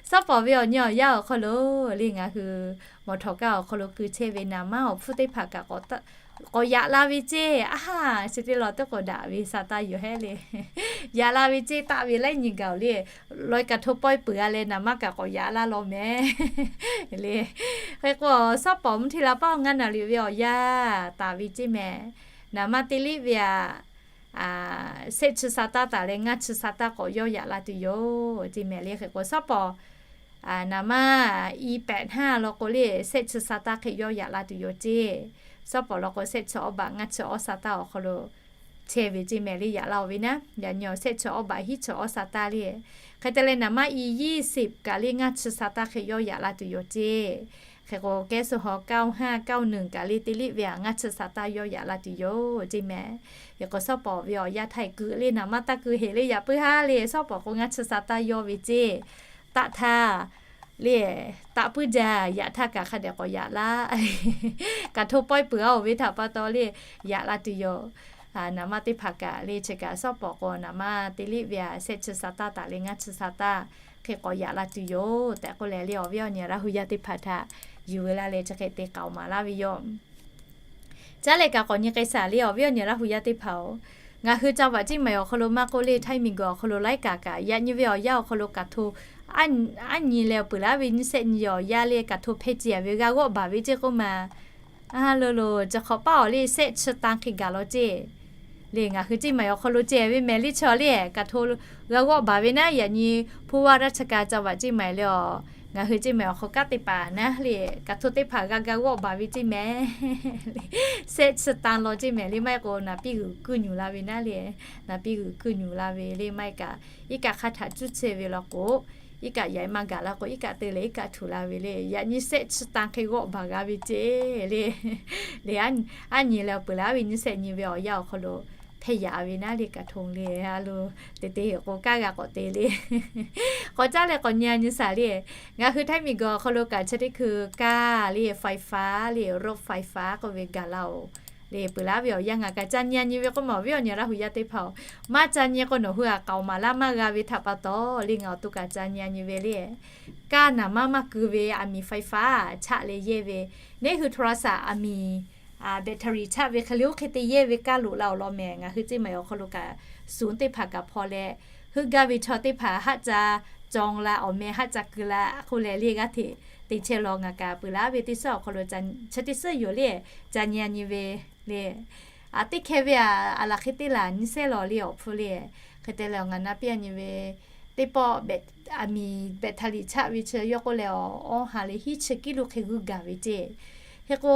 Shawˉ pawˍ ve awˬ nyi awˬ yaˇ awˬ hk'aw lo le, ngaˬ hui mawˬ htawˍ kaˇ awˬ hk'aw lo keu chehˇ ve naˍ manˇ awˬ hpfuhˇ teˇ hpaˍ kaꞈ k'awꞈ yaꞈ la ve ceˇ. Aˉ, chi teˇ lawn teˇ k'oˍ daꞈ ve sa taˇ yoˬ hehˉ le. Yaꞈ la ve ceˇ, taˆ ve laiˉ nyi gaˬ-oˬ le. Lawˬ-e kaꞈ hto pawehˇ peuˬ-a leh naˍ manˇ kaꞈ k'awꞈ yaꞈ laˇ law mehˍ le. Hk'e k'o, shawˉ pawˍ mvuhˇ hteˇ la paˆ ngaˇ naˍ riˍ ve awˬ yanˇ taˍ ve ceˇ mehˍ. Naˍ manˇ teˇ liˇ ve aꞈ, shehˆ chi sa taˇ taˍ leh ngaˇ chi sa taˇ k'awꞈ yawˇ yaꞈ la tuˬ yoˬ ceˇ mehˍ le. Hk'e k'o, shawˉ pawˍ naˍ manˇ i pehꞈ hnaˇ law k'o le, shehˆ chi sa taˇ hk'e yawˇ yaꞈ la tuˬ yoˬ ceˇ. Shawˉ pawˍ law k'o, shehˆ chi awˇ baꞈ ngaˇ chi awˇ sa taˇ awˬ hk'aw lo chehˇ ve ceˇ mehˍ le, yaꞈ la-oˬ ve naˉ. Yaꞈ nyi awˬ shehˆ chi awˇ baꞈ hiˉ chi awˇ sa taˇ le. Hk'e te leh, naˍ manˇ i yiˇ shiˍ kaꞈ le ngaˇ chi sa taˇ hk'e yawˇ yaꞈ la tuˬ yoˬ ceˇ. Hk'e k'o, kehˉ suh haw เก้าห้า เก้าหนึ่ง kaꞈ le teˇ liˇ ve aꞈ ngaˇ chi sa taˇ yawˇ yaꞈ la tuˬ yoˬ ceˇ mehˍ. Hk'e k'o, shawˉ pawˍ ve awˬ yanˇ htaˇ kuiˬ le naˍ manˇ taˇ keu heˍ le, yaꞈ puiˉ haˉ le. Shawˉ pawˍ k'o, ngaˇ chi sa taˇ yawˇ ve ceˇ. Taˆ htaˇ le, taˆ puiˉ jaˇ, yaꞈ htaˇ kaꞈ hk'a dehꞈ k'awꞈ yaꞈ laˇ. Kaꞈ hto pawehˇ peuˬ-a-oˬ ve htaꞈ pa taw le, yaꞈ la tuˬ yoˬ. Naˍ manˇ teˇ hpaˍ kaꞈ le, chi kaꞈ shawˉ pawˍ k'o, naˍ manˇ teˇ liˇ ve aꞈ shehˆ chi sa taˇ taˍ leh ngaˇ chi sa taˇ hk'e k'awꞈ yaꞈ la tuˬ yoˬ tehꞈ k'oˆ leh le, awˬ viˉ awˬ nyi Laˇ hu yaˇ teˇ hpaˍ htaꞈ yuˬ ve la leh, chi hk'e te k'aoˍ maˍ laˇ ve yoˬ. Caˉ leh kaꞈ k'awꞈ nyi k'ai shaˍ le, awˬ viˉ awˬ nyi Laˇ hu yaˇ teˇ hpaˍ-oˬ, ngaˬ hui ca vaꞈ ceˇ maˍ awˬ hk'aw lo maˇ k'oˆ le, Htaiˇ miˬguiˬ awˬ hk'aw lo laiˉ kaꞈ kaꞈ yaꞈ nyi ve awˬ yanˇ awˬ hk'aw lo kaꞈ hto aˉ nyi leh peuˬ laˇ ve nyiˇ shehˆ nyi awˬ yanˇ le, kaꞈ hto hpehˇ ce-a ve g'a g'awˆ baˬ ve ceˇ k'oˆ ma. A lo lo, chi hk'awꞈ paˆ awˬ le shehˆ chi tanˇ hk'e gaˬ law ceˇ le, ngaˬ hui ceˇ maˍ awˬ hk'aw lo ceh ve mehˍ le, chaw le kaꞈ hto g'a g'awˆ baˬ ve naˉ, yaꞈ nyi ผู้ว่าราชการจังหวัดเชียงใหม่ le awˬ, ngaˬ hui ceˇ maˍ awˬ hk'aw kanˉ te paˍ naˉ le, kaꞈ hto teˇ hpaˍ g'a ga g'awˆ baˬ ve ceˇ mehˍ. Shehˆ chi tanˇ law ceˇ mehˍ le, maˇ heˆ k'o naˍ piˇ g'uiˬ kuiˇ nyuˬ la ve naˉ le, naˍ piˇ g'uiˬ kuiˇ nyuˬ la ve le, maˇ heˆ kaꞈ iˉ kaˆ hk'aˇ htaꞈ cuˇ chehˇ ve law k'o, iˉ kaˆ yaꞈ maˇ gaˬ la k'o, iˉ kaˆ te leh iˉ kaˆ htuꞈ la ve le, yaꞈ nyi shehˆ chi tanˇ hk'e g'awˆ baˬ g'a ve ceˇ le. Le, aˉ nyi leh peuˬ laˇ ve nyiˇ shehˆ nyi ve awˬ yanˇ awˬ hk'aw lo hpehˇ yaꞈ ve naˉ le, kaꞈ hto le, a lo, te te k'o kanˉ g'a k'awꞈ te le. K'awꞈ caˉ leh k'awꞈ nyi nyi shaˍ le. Ngaˬ hui Htaiˇ miˬguiˬ awˬ hk'aw lo kaꞈ chi teˇ hkui kanˉ le, ไฟฟ้า le, รถไฟฟ้า k'oˆ ve gaˬ la-oˬ le, peuˬ laˇ ve awˬ yanˇ ngaˬ kaꞈ ca nyi nyi ve k'oˆ ma, awˬ viˉ awˬ nyi Laˇ hu yaˇ teˇ hpaˍ-oˬ, maˇ ca nyi k'o nawˬ hui aꞈ k'aoˍ maˍ laˇ maˇ g'a ve htaꞈ pa taw le, ngaˬ awˬ to kaꞈ ca nyi nyi ve le. Kanˉ naˍ manˇ maˇ keu ve aˬ miˍ ไฟฟ้า chaˆ leh yehˇ ve, neˉ hui โทรศัพท์ aˬ miˍ แบตเตอรี่ chaˆ ve hk'e le, oˇ hk'e te yehˇ ve kanˉ loꞈ la awˬ lawn mehˍ. Ngaˬ hui ceˇ maˍ awˬ hk'aw lo kaꞈ suhˍ teˇ hpaˍ kaꞈ hpaw leh, heuˆ gaˇ ve chaw teˇ hpaˍ haˆ ca cawˬ la, awˬ meh haˆ ca keu la k'oˆ leh le, g'aˇ hteꞈ te chehˇ law. Ngaˬ kaꞈ peuˬ laˇ ve teˇ suhˉ awˬ hk'aw lo chi teˇ suhˉ yoˬ le, ca nyi nyi ve le. Aˬ teˇ hkeh ve aˬ, aˬ laˬ hk'e te laˬ nyi shehˇ law le, awˬ hpfuhˇ le. Hk'e te leh ngaˬ na piˇ nyi ve teˇ pawˆ aˬ miˍ แบตเตอรี่ chaˆ ve chi yawˇ k'oˆ leh, awˬ, awˬ ha leh hiˉ chi กิโล hk'e g'uiˇ gaˬ ve ceˇ. Hk'e k'o,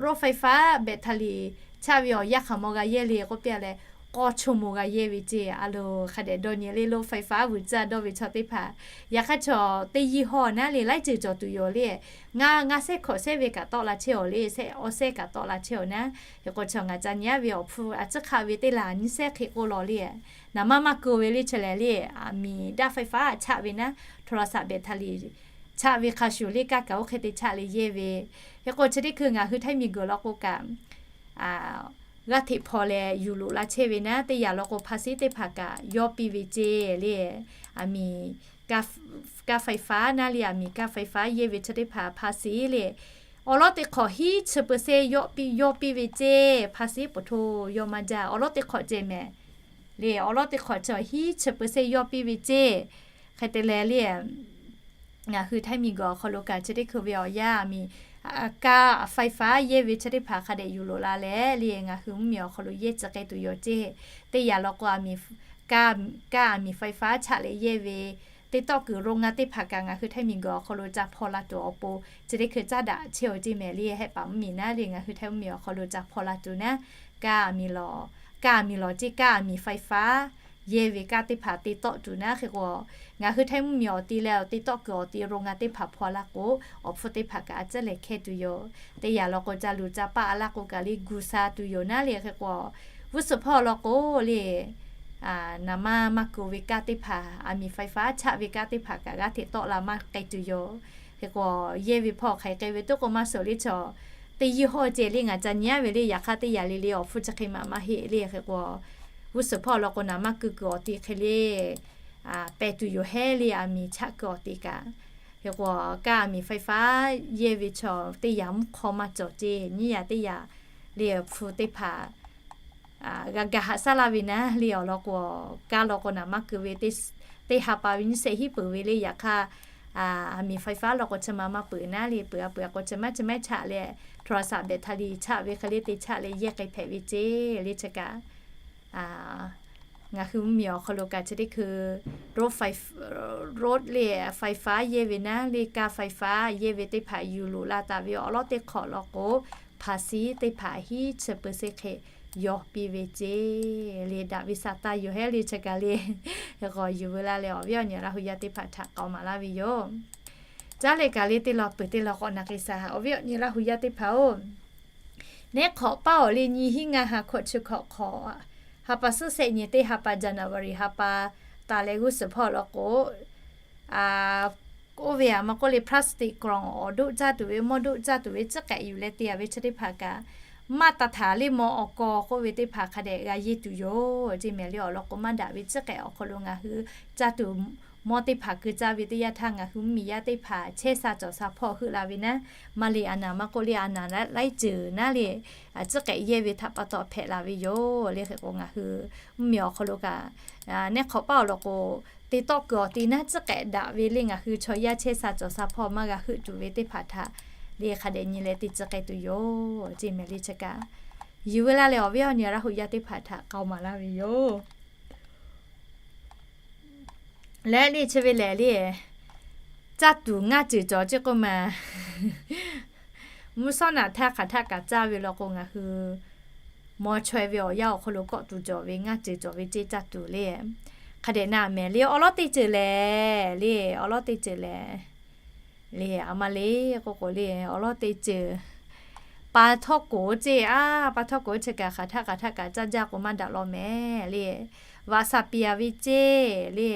รถไฟฟ้า แบตเตอรี่ chaˆ ve awˬ yanˇ hk'aˬ maw g'a yehˇ le k'oˆ piˇ leh, k'awˇ ชั่วโมง g'a yehˇ ve ceˇ. A lo, hk'a dehꞈ dawˇ nyi le, รถไฟฟ้า vuiˬ caˇ dawˇ ve chaw teˇ hpaˍ, yaꞈ hk'aˇ chaw teˇ yiˇ hawˇ naˉ le, laiˉ ceuˬ cawˬ tuˬ yoˬ le. Ngaˇ, ngaˇ shehˆ hkawꞈ shehˆ ve kaꞈ tawˆ la chehˇ-oˬ le, shehˆ awˇ shehˆ kaꞈ tawˆ la chehˇ-oˬ naˉ. Hk'e k'o, chaw ngaˬ ca nyi-a ve awˬ hpfuhˇ aˬ ciˉ hk'aˆ ve teˇ laˬ nyiˇ shehˆ hk'e k'oˆ law le. Naˍ manˇ maˇ keu ve le, chi lehˬ le, aˬ miˍ daꞈ ไฟฟ้า chaˆ ve naˉ, โทรศัพท์ แบตเตอรี่ chaˆ ve hk'a shuˍ le, kaˇ kaꞈ oˇ hk'e te chaˆ leh yehˇ ve. Hk'e k'o, chi teˇ hkui ngaˬ hui Htaiˇ miˬguiˬ law k'o kaꞈ g'aˇ hteꞈ hpaw leh yuˬ loꞈ la chehˇ ve naˉ, teˇ yanˇ law k'o ภาษี teˇ hpaˍ kaꞈ yawˇ piˇ ve ceˇ le. Aˬ miˍ kaˇ ไฟฟ้า naˉ le, aˬ miˍ kaˇ ไฟฟ้า yehˇ ve chi teˇ hpaˍ ภาษี le, awˬ lawˉ teˇ hk'awꞈ hiˉ chi เปอร์เซ็นต์ yawˇ piˇ, yawˇ piˇ ve ceˇ. ภาษี poˬ hto yawˇ maˇ jaˇ, awˬ lawˉ teˇ hk'awꞈ ceh mehˍ le. Awˬ lawˉ teˇ hk'awꞈ chi hiˉ chi เปอร์เซ็นต์ yawˇ piˇ ve ceˇ. Hk'e te leh le, ngaˬ hui Htaiˇ miˬguiˬ awˬ hk'aw lo kaꞈ chi teˇ hkui ve awˬ yanˇ aˬ miˍ, kaˇ ไฟฟ้า yehˇ ve chi teˇ hpaˍ hk'a dehꞈ yuˬ loꞈ la leh le, ngaˬ hui mvuhˇmiˬ awˬ hk'aw lo yehˇ tcuh k'ai tuˬ yoˬ ceˇ. Teˇ yanˇ law k'o, kaˇ aˬ miˍ ไฟฟ้า chaˆ leh yehˇ ve teˇ tawˆ kuiˬ โรงงาน teˇ hpaˍ kaꞈ ngaˬ hui Htaiˇ miˬguiˬ awˬ hk'aw lo ca hpaw la tuˬ awˬ pon chi teˇ hkui caˉ daꞈ chehˇ-oˬ ceˇ mehˍ le. Hehˆ paˍ mvuhˇmiˬ naˉ le, ngaˬ hui Htaiˇ mvuhˇmiˬ awˬ hk'aw lo ca hpaw la tuˬ naˉ, kaˇ aˬ miˍ lawˬ, kaˇ aˬ miˍ lawˬ ceˇ, kaˇ aˬ miˍ ไฟฟ้า yehˇ ve kaˇ teˇ hpaˍ te tawˆ tuˬ naˉ. Hk'e k'o, ngaˬ hui Htaiˇ mvuhˇmiˬ awˬ ti leh te tawˆ kuiˬ awˬ ti โรงงาน teˇ hpaˍ hpaw laˇ k'o, awˬ hpfuhˇ teˇ hpaˍ kaꞈ a ciˉ leh hkehˇ tuˬ yoˬ. Teˇ yanˇ law k'o, ca luˬ ca paˆ a laˇ k'o kaꞈ le gu sha tuˬ yoˬ naˉ le. Hk'e k'o, g'uˇ suhˍ hpawˇ law k'o le, naˍ manˇ maˇ ku ve kaˇ teˇ hpaˍ, aˬ miˍ ไฟฟ้า chaˆ ve kaˇ teˇ hpaˍ kaꞈ g'aˇ hteꞈ tawˆ la maˇ k'ai tuˬ yoˬ. Hk'e k'o, yehˇ ve hpawˇ hk'aˬ hk'e k'ai ve tuˉ k'o maˇ suhˍ le chaw, teˇ yinˇ hawˇ ceh le ngaˬ ca nyi aˉ ve le. Yaꞈ hk'aˇ teˇ yanˇ le le awˬ hpfuhˇ chi hk'e maˇ maˇ heˆ le. Hk'e k'o, g'uˇ suhˍ hpawˇ law k'o naˍ manˇ ku kuiˬ awˬ ti hk'e le peh tuˬ yoˬ hehˉ le, aˬ miˍ chaˆ kuiˬ awˬ ti kaꞈ. Hk'e k'o, kaˇ aˬ miˍ ไฟฟ้า yehˇ ve chaw teˇ yanˇ mvuhˇ hk'aw maˇ cawˬ ceˇ, nyiˇ yanˇ teˇ yanˇ le awˬ hpfuhˇ teˇ hpaˍ g'a ga haꞈ shaˉ laˇ ve naˉ le. Awˬ lawn k'o, kaˇ law k'o naˍ manˇ ku ve teˇ ha pa ve nyiˇ shehˆ hiˉ peuˬ ve le. Yaꞈ hk'aˇ, aˬ miˍ ไฟฟ้า law k'o chi ma maˇ peuˬ naˉ le. Peuˬ a peuˬ a k'o chi maˇ chi maˇ chaˆ leh, โทรศัพท์ แบตเตอรี่ chaˆ ve hk'e le te chaˆ leh yehˇ k'ai hpehꞈ ve ceˇ le. Chi kaꞈ ngaˬ hui mvuhˇmiˬ awˬ hk'aw lo kaꞈ chi teˇ hkui รถไฟ, rod le ไฟฟ้า yehˇ ve naˉ le, kaˇ ไฟฟ้า yehˇ ve teˇ hpaˍ yuˬ loꞈ la taˍ ve awˬ lawn teˇ hk'awꞈ law k'o, ภาษี teˇ hpaˍ hiˉ chi เปอร์เซ็นต์ hk'e yaw piˇ ve ceˇ le. Daꞈ ve saˍ taˇ yoˬ hehˉ le chi kaꞈ le. Hk'e k'o, yuˬ veu la leh awˬ viˉ awˬ nyi Laˇ hu yaˇ teˇ hpaˍ htaꞈ k'aoˍ maˍ laˇ ve yoˬ. Caˉ leh kaꞈ le teˇ law peuˬ teˇ law k'awꞈ na k'ai shaˍ awˬ viˉ awˬ nyi Laˇ hu yaˇ teˇ hpaˍ-oˬ. Neˉ hk'awꞈ paˇ awˬ le nyi hiˉ ngaˇ ha hkawꞈ chi hkawꞈ hk'awꞈ, ha pa suhˉ shehˆ nyi teˇ ha pa January ha pa taˍ leh g'uˇ suhˍ hpawˇ law k'o, oˇ ve aˬ ma k'oˆ le พลาสติกกล่อง awˬ doˆ caˇ tuˬ ve mawˇ doˆ caˇ tuˬ ve tcuhˉ k'ehꞈ yuˬ leh te a ve chi teˇ hpaˍ kaꞈ, maˇ taˍ htaˍ le maw awˬ kaw k'oˆ ve teˇ hpaˍ hk'a dehꞈ g'a yeˇ tuˬ yoˬ ceˇ mehˍ le. Awˬ lawn k'o maˇ daꞈ ve tcuhˉ k'ehꞈ awˬ hk'aw lo ngaˬ hui caˇ tuˬ mawˇ teˇ hpaˍ keu caˇ ve teˇ yanˇ htaˇ ngaˬ hui mvuhˇmiˬ yaˇ teˇ hpaˍ chehˇ sha cawˬ sha hpawˇ heuˆ la ve naˉ, maˇ le a naˍ maˇ k'oˆ le a naˍ laiˉ ceuˬ naˉ le, tcuhˉ k'ehꞈ yehˇ ve htaꞈ pa taw hpehꞈ la ve yoˬ le. Hk'e k'o ngaˬ hui mvuhˇmiˬ awˬ hk'aw lo kaꞈ neˉ hk'awꞈ paˇ awˬ lawn k'o, te tawˆ kuiˬ awˬ ti naˉ tcuhˉ k'ehꞈ daꞈ ve le ngaˬ hui chaw yaˇ chehˇ sha cawˬ sha hpawˇ maˇ g'a heuˆ tuˬ ve teˇ hpaˍ htaꞈ le hk'a dehꞈ nyi leh te tcuh k'ai tuˬ yoˬ ceˇ mehˍ le. Chi kaꞈ yuˬ veu la leh awˬ viˉ awˬ nyi Laˇ hu yaˇ teˇ hpaˍ htaꞈ k'aoˍ maˍ laˇ ve yoˬ. Leh le chi ve lehˬ le, caˇ tuˬ ngaˇ ceuˬ cawˬ ceˇ k'oˆ ma. Mvuhˇ shawˉ naꞈ htaˇ hk'aˬ htaˆ kaꞈ caˇ ve law k'o ngaˬ hui maw chaweh ve awˬ yanˇ awˬ hk'aw lo kawˆ tuˬ cawˬ ve ngaˇ ceuˬ cawˬ ve ceˇ caˇ tuˬ le. Hk'a dehꞈ na mehˍ le awˬ lawn teˇ ceuˬ lehˬ le, awˬ lawn teˇ ceuˬ lehˬ le, a ma le k'oˆ k'o le awˬ lawn teˇ ceuˬ pa htawˇ koˍ ceˇ a, pa htawˇ koˍ chi kaꞈ hk'aˬ htaˆ hk'aˬ htaˆ kaꞈ caˇ jaˇ k'o maˇ daꞈ law mehˍ le. Vaꞈ shaˍ piˍ a ve ceˇ le,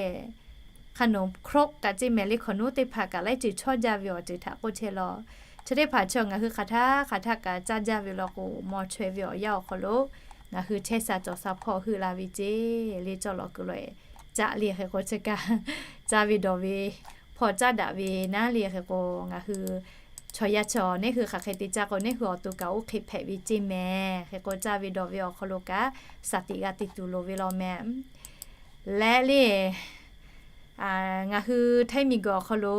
hk'a nawˬ ครก kaꞈ ceˇ mehˍ le hk'awꞈ nuˉ teˇ hpaˍ kaꞈ laiˉ ceuˬ chawˇ jaˇ ve awˬ ceuˬ htaꞈ k'oˆ chehˇ law. Chi teˇ hpaˍ chaw ngaˬ hui hk'aˬ htaˆ hk'aˬ htaˆ kaꞈ caˇ jaˇ ve law k'o maw chaweh ve awˬ yanˇ awˬ hk'aw lo ngaˬ hui chehˇ sha cawˬ sha hpawˇ heuˆ la ve ceˇ le. Cawˇ lawˬ kuiˬ lawˬ caˆ le hk'e k'o chi kaꞈ caˇ ve dawˬ ve hpawˇ caˉ daꞈ ve naˉ le. Hk'e k'o ngaˬ hui chaw yaˇ chaw neˉ hui hk'aˬ hk'e te caˇ k'o neˉ hui awˬ to kaꞈ oˇ hk'e hpehꞈ ve ceˇ mehˍ. Hk'e k'o caˇ ve dawˬ ve awˬ hk'aw lo kaꞈ shaˍ tiꞈ g'a te tuˬ loˍ ve law mehˍ. Leh le ngaˬ hui Htaiˇ miˬguiˬ awˬ hk'aw lo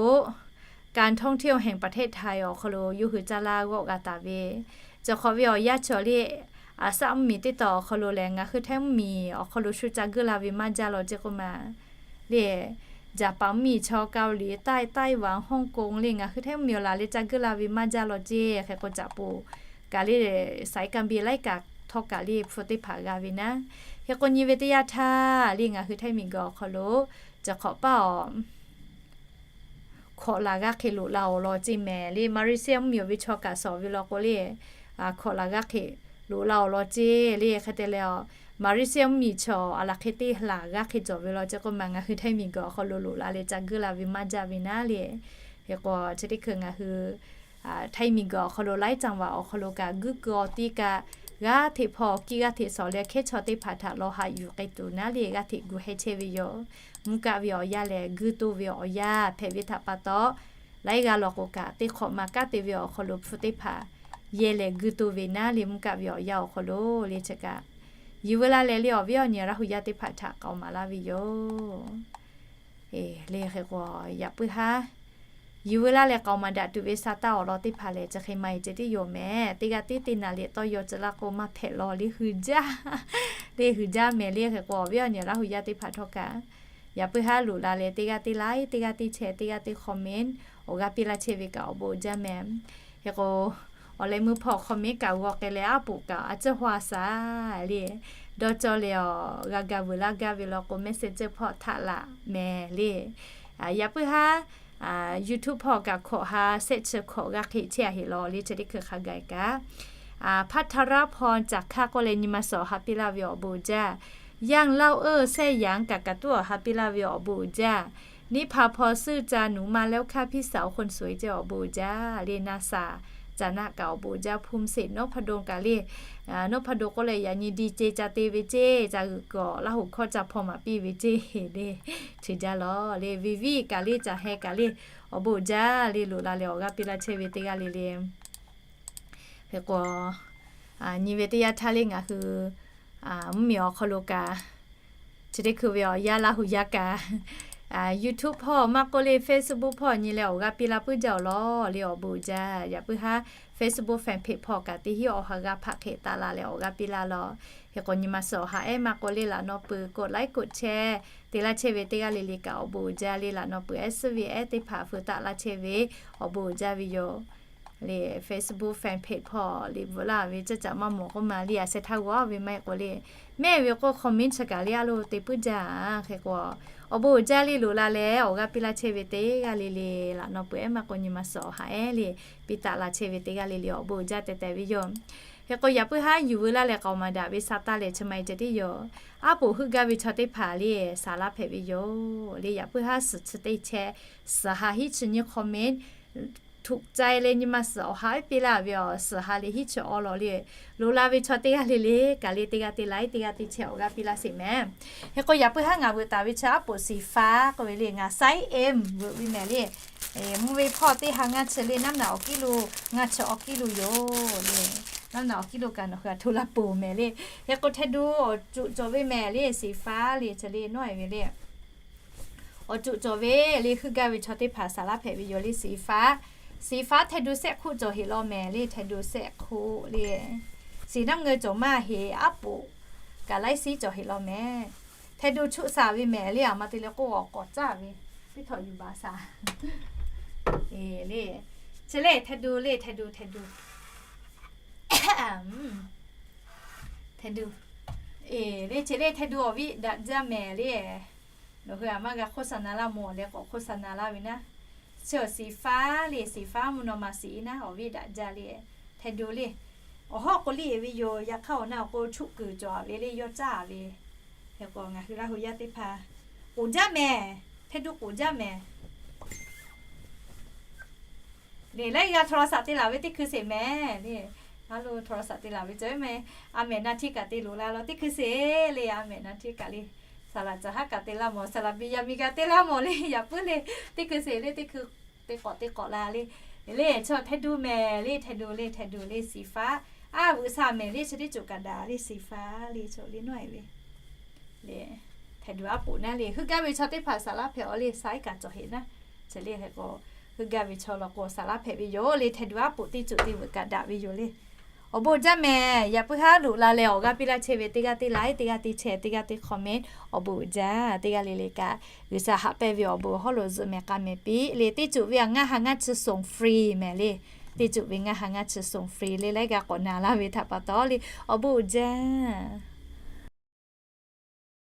การท่องเที่ยวแห่งประเทศไทย awˬ hk'aw lo yawˇ hui caˇ laˇ g'awˆ g'a taˍ ve, cawˬ hk'awꞈ ve awˬ yanˇ chaw le, aˬ saˆ mvuhˇmiˬ teˇ taw awˬ hk'aw lo lehˬ ngaˬ hui Htaiˇ mvuhˇmiˬ awˬ hk'aw lo shu ca guˇ la ve maˇ jaˇ law ceˇ k'oˆ ma le. Jaˍpaˍ mvuhˇmiˬ chaw, Kaoˍliˍtaˆ, Taiwan, Hong Kong le ngaˬ hui Htaiˇ mvuhˇmiˬ awˬ laˬ le ca guˇ la ve maˇ jaˇ law ceˇ. Hk'e k'o caꞈ poˍ kaꞈ le saiˉ kaˍ biˇ laiˉ kaꞈ htawˇ kaꞈ le hpu teˇ hpaˍ g'a ve naˉ. Hk'e k'o nyi ve teˇ yanˇ htaˇ le ngaˬ hui Htaiˇ miˬguiˬ awˬ hk'aw lo cawˬ hk'awꞈ paˇ awˬ hkawꞈ laˬ g'aˇ hk'e loꞈ la awˬ lawn ceˇ mehˍ le. Malaysia mvuhˇmiˬ awˬ ve chaw kaꞈ shawˍ ve law k'o le, hkawꞈ laˬ g'aˇ hk'e loꞈ la awˬ lawn ceˇ le. Hk'e te leh, Malaysia mvuhˇmiˬ chaw aˬ laˬ hk'e teˇ laˬ g'aˇ hk'e cawˬ ve law ceˇ k'oˆ ma ngaˬ hui Htaiˇ miˬguiˬ awˬ hk'aw lo loꞈ la leh ca guˇ la ve maˇ jaˇ ve naˉ le. Hk'e k'o chi teˇ hkui ngaˬ hui Htaiˇ miˬguiˬ awˬ hk'aw lo laiˉ caˇ vaꞈ awˬ hk'aw lo kaꞈ guˇ keu awˬ tiˉ kaꞈ g'aˇ hteꞈ hpawˇ kiˇ g'aˇ hteꞈ shawˍ leh hkehˉ chaw teˇ hpaˍ htaꞈ lawˬ haꞈ yuˬ k'ai tuˬ naˉ le g'aˇ hteꞈ gu heh chehˇ ve yoˬ. Mvuhˇ kaˆ ve awˬ yanˇ lehˬ guˇ toˇ ve awˬ yanˇ hpehꞈ ve htaꞈ pa taw, laiˉ g'aˇ law k'o kaꞈ teˇ hk'awꞈ ma kanˉ te ve awˬ hk'aw lo hpu teˇ hpaˍ yehˇ leh guˇ toˇ ve naˉ le mvuhˇ kaˆ ve awˬ yanˇ awˬ hk'aw lo le chi kaꞈ yuˬ veu la leh le awˬ viˉ awˬ nyi Laˇ hu yaˇ teˇ hpaˍ htaꞈ k'aoˍ maˍ laˇ ve yoˬ. Le hk'e k'o, yaꞈ puiˉ haˉ yuˬ veu laˇ leh k'aoˍ maˍ daꞈ tuˬ ve sa taˇ awˬ lawn teˇ hpaˍ lehˬ, chi hk'e maˇ heˆ ceh tiˉ yoˬ mehˍ. Teˇ g'aˇ tiˉ teˇ naˍ liꞈ tawˇ yaw ceh laˇ k'o, maˇ hpehꞈ law le, hui jaˇ le, hui jaˇ mehˍ. Le hk'e k'o, awˬ viˉ awˬ nyi Laˇ hu yaˇ teˇ hpaˍ htawˇ kaꞈ, yaꞈ puiˉ haˉ loꞈ la leh teˇ g'aˇ teˇ like, teˇ g'aˇ teˇ share, teˇ g'aˇ teˇ comment awˬ g'aˇ piˇ laˇ chehˇ ve kaꞈ awˬ bon uiˍ jaˇ mehˍ. Hk'e k'o, awˬ leh meuˇ hpawˇ comment kaꞈ g'aw k'ai leh, aˉ poꞈ kaꞈ a ciˉ hawˇ a shaˍ le, dawˇ cawˇ leh awˬ g'a ga vuiˬ laˇ gaˇ ve law k'o, Messenger hpawˇ htaꞈ laꞈ mehˍ le. Yaꞈ puiˉ haˉ YouTube hpawˇ kaꞈ hkawꞈ ha shehˆ chi hkawꞈ g'a hk'e chehˇ a heˆ law le, chi teˇ hkui hk'a gaˬ kaꞈ, hpaˇ htaˇ raˇ hpawˇ caˬ hk'aˇ k'oˆ leh nyi ma suhˍ awˬ ha piˇ laˇ ve awˬ bon uiˍ jaˇ. Yanˇ laˇ-oˆ-euˬ shehˆ yanˇ kaꞈ kaꞈ tuˉ awˬ ha piˇ laˇ ve awˬ bon uiˍ jaˇ. Neˇ hpaˍ hpawˇ suhˆ ca nuˬ ma leh oˇ hkaˇ hpiˇ saˍ awˬ hk'oˆ suhˍ e ceh awˬ bon uiˍ jaˇ le. Naˇ saˍ caˍ naˆ kaꞈ awˬ bon uiˍ jaˇ. Hpu mi seˍ nawˉ hpaˇ do kaꞈ le, nawˉ hpaˇ do k'oˆ leh yaꞈ nyi di ce ca te ve ceˇ, ca g'uiˬ k'awꞈ Laˇ hu hkawˇ ca hpaw maˍ piˇ ve ceˇ le, chi jaˇ law le. Viˍ viˉ kaꞈ le, caˬ heh kaꞈ le, awˬ bon uiˍ jaˇ le. Loꞈ la leh awˬ g'aˇ piˇ laˇ chehˇ ve teˇ g'aˇ le le. Hk'e k'o, nyi ve teˇ yanˇ htaˇ le ngaˬ hui mvuhˇmiˬ awˬ hk'aw lo kaꞈ, chi teˇ hkui ve awˬ yanˇ Laˇ hu yaˇ kaꞈ, YouTube hpawˇ maˇ k'oˆ le Facebook hpawˇ nyi leh awˬ g'aˇ piˇ laˇ puiˉ jaˇ awˬ lawn le, awˬ bon uiˍ jaˇ. Yaꞈ puiˉ haˉ Facebook fan page hpawˇ kaꞈ teˇ hinˉ awˬ ha g'aˇ hpaꞈ hk'e taˆ la leh awˬ g'aˇ piˇ laˇ law. Hk'e k'o nyi ma suhˍ awˬ ha ehˉ maˇ k'oˆ le, laꞈ naw peuˬ กดไลค์ กดแชร์ te laˇ chehˇ ve teˇ g'aˇ le le kaꞈ awˬ bon uiˍ jaˇ le. Laꞈ naw peuˬ ehˉ suhˉ ve ehˉ teˇ hpaˍ feu taˆ laˇ chehˇ ve awˬ bon uiˍ jaˇ ve yoˬ. Le Facebook fan page hpawˇ le bvuhꞈ laˇ ve caˇ caꞈ maˇ mawˬ k'oˆ ma le, a sheh htaˇ g'aw ve maˇ heˆ k'o le, mehˆ ve k'o comment chi kaꞈ le a lo te puiˉ jaˇ. Hk'e k'o, awˬ bon uiˍ jaˇ le. Loꞈ la leh awˬ g'aˇ piˇ laˇ chehˇ ve teˇ g'aˇ le le, laꞈ naw peuˬ ehˉ maˇ k'o nyi ma suhˍ awˬ ha ehˉ le piˇ taˆ la chehˇ ve teˇ g'aˇ le le awˬ bon uiˍ jaˇ teh teh ve yoˬ. Hk'e k'o yaꞈ puiˉ haˉ yuˬ veu laˇ leh k'aoˍ maˍ daꞈ ve sa taˇ lehˬ chi ma e ceh tiˉ yoˬ. Aˉ poꞈ heuˆ gaˇ ve chaw teˇ hpaˍ le, saˍ laˇ hpehꞈ ve yoˬ le. Yaꞈ puiˉ haˉ suhˍ chi teˇ chehˇ, suhˍ ha hiˉ chi nyi comment ถูกใจ le nyi ma suhˍ awˬ ha ehˉ piˇ laˇ ve awˬ suhˍ ha le hiˉ chi awˬ lawn le. Loꞈ la ve chaw teˇ g'aˇ le le kaꞈ le teˇ g'aˇ teˇ like, teˇ g'aˇ teˇ share awˬ g'aˇ piˇ laˇ sheˍ mehˍ. Hk'e k'o yaꞈ puiˉ haˉ ngaˬ veuꞈ taˍ ve chi aˉ poꞈ สีฟ้า k'oˆ ve le, ngaˬ ไซส์ M veuꞈ ve mehˍ le. Mvuh ve hpawˇ teˇ ha ngaˇ chi le, naˉ naꞈ awˬ kiˇ lo ngaˇ chi awˬ kiˇ lo yoˬ le. Naˉ naꞈ awˬ kiˇ lo kaꞈ nawˬ hui a hto la peuˬ mehˍ le. Hk'e k'o htaˇ du awˬ cuꞈ cawˬ ve mehˍ le, สีฟ้า le chi le nawˉ e ve le. Awˬ cuꞈ cawˬ ve le, heuˆ gaˇ ve chaw teˇ hpaˍ saˍ laˇ hpehꞈ ve yoˬ le. สีฟ้า สีฟ้า htaˇ du shehˆ hk'oˆ cawˬ heˆ law mehˍ le, htaˇ du shehˆ hk'oˆ le. สีน้ำเงิน cawˬ maˇ heˆ, aˉ poꞈ kaꞈ ไลค์ ซี cawˬ heˆ law mehˍ. Htaˇ du chuˆ saˍ ve mehˍ le, aˬ ma te le k'o awˬ k'awꞈ caˇ ve, piˇ htawꞈ yuˬ baˬ saˍ le. Chi le htaˇ du le, htaˇ du, htaˇ du, htaˇ du, le chi le htaˇ du awˬ viˉ daꞈ jaˇ mehˍ le. Nawˬ hui a maˇ g'a โฆษณา laˇ mawˬ leh k'awꞈ โฆษณา laˇ ve naˉ. Chi awˬ สีฟ้า le, สีฟ้า mvuhˇ naw ma shiˍ naˉ awˬ viˉ daꞈ jaˇ le. Htaˇ du le, awˬ hawˉ k'o liˇ e ve yoˬ. Yaꞈ hk'aˇ awˬ na awˬ k'o chuˆ kuiˬ cawˬ ve le, yawˇ caˇ ve. Hk'e k'o ngaˬ hui Laˇ hu yaˇ teˇ hpaˍ k'oˍ jaˇ mehˍ. Htaˇ du k'oˍ jaˇ mehˍ. Le laiˉ g'aˇ โทรศัพท์ te laˬ ve teˇ hkui sheˍ mehˍ le. A lo โทรศัพท์ te laˬ ve cawˬ mehˍ. A mehˍ na htiˇ kaꞈ te loꞈ la law teˇ hkui sheˍ le. A mehˍ na htiˇ kaꞈ le, saˍ laꞈ caˬ haˉ kaꞈ te laˇ mawˬ, saˍ laꞈ biˇ yaˇ miˇ g'a te laˇ mawˬ le. Yaꞈ puiˉ le, teˇ hkui sheˍ le, teˇ hkui te k'awꞈ te k'awꞈ la le. Le chaw htaˇ du mehˍ le, htaˇ du le, htaˇ du le สีฟ้า. A vuꞈ saˍ mehˍ le, chi teˇ cawˬ kaꞈ daꞈ le สีฟ้า le chaw le nawˉ e ve. Le htaˇ du aˉ poꞈ naˉ le, heuˆ gaˇ ve chaw teˇ hpaˍ saˍ laˇ hpehꞈ aw le, ไซส์ kaꞈ cawˬ heˆ naˉ. Chi le hk'e k'o, heuˆ gaˇ ve chaw law k'o saˍ laˇ hpehꞈ ve yoˬ le. Htaˇ du aˉ poꞈ teˇ cawˬ teˇ vuꞈ kaꞈ daꞈ ve yoˬ le. Awˬ bon jaˇ mehˍ. Yaꞈ puiˉ haˉ loꞈ la leh awˬ g'aˇ piˇ laˇ chehˇ ve teˇ g'aˇ teˇ like, teˇ g'aˇ teˇ share, teˇ g'aˇ teˇ comment awˬ bon jaˇ. Teˇ g'aˇ le le kaꞈ G'uiˬsha haꞈ pehnˇ ve awˬ bon hawˉ lo zuhꞈ mehˍ k'a mehˍ piˇ le. Teˇ cawˬ ve a ngaˇ ha ngaˇ chi ส่งฟรี mehˍ le. Teˇ cawˬ ve ngaˇ ha ngaˇ chi ส่งฟรี le laiˉ g'aˇ k'awꞈ na laˇ ve htaꞈ pa taw le, awˬ bon jaˇ.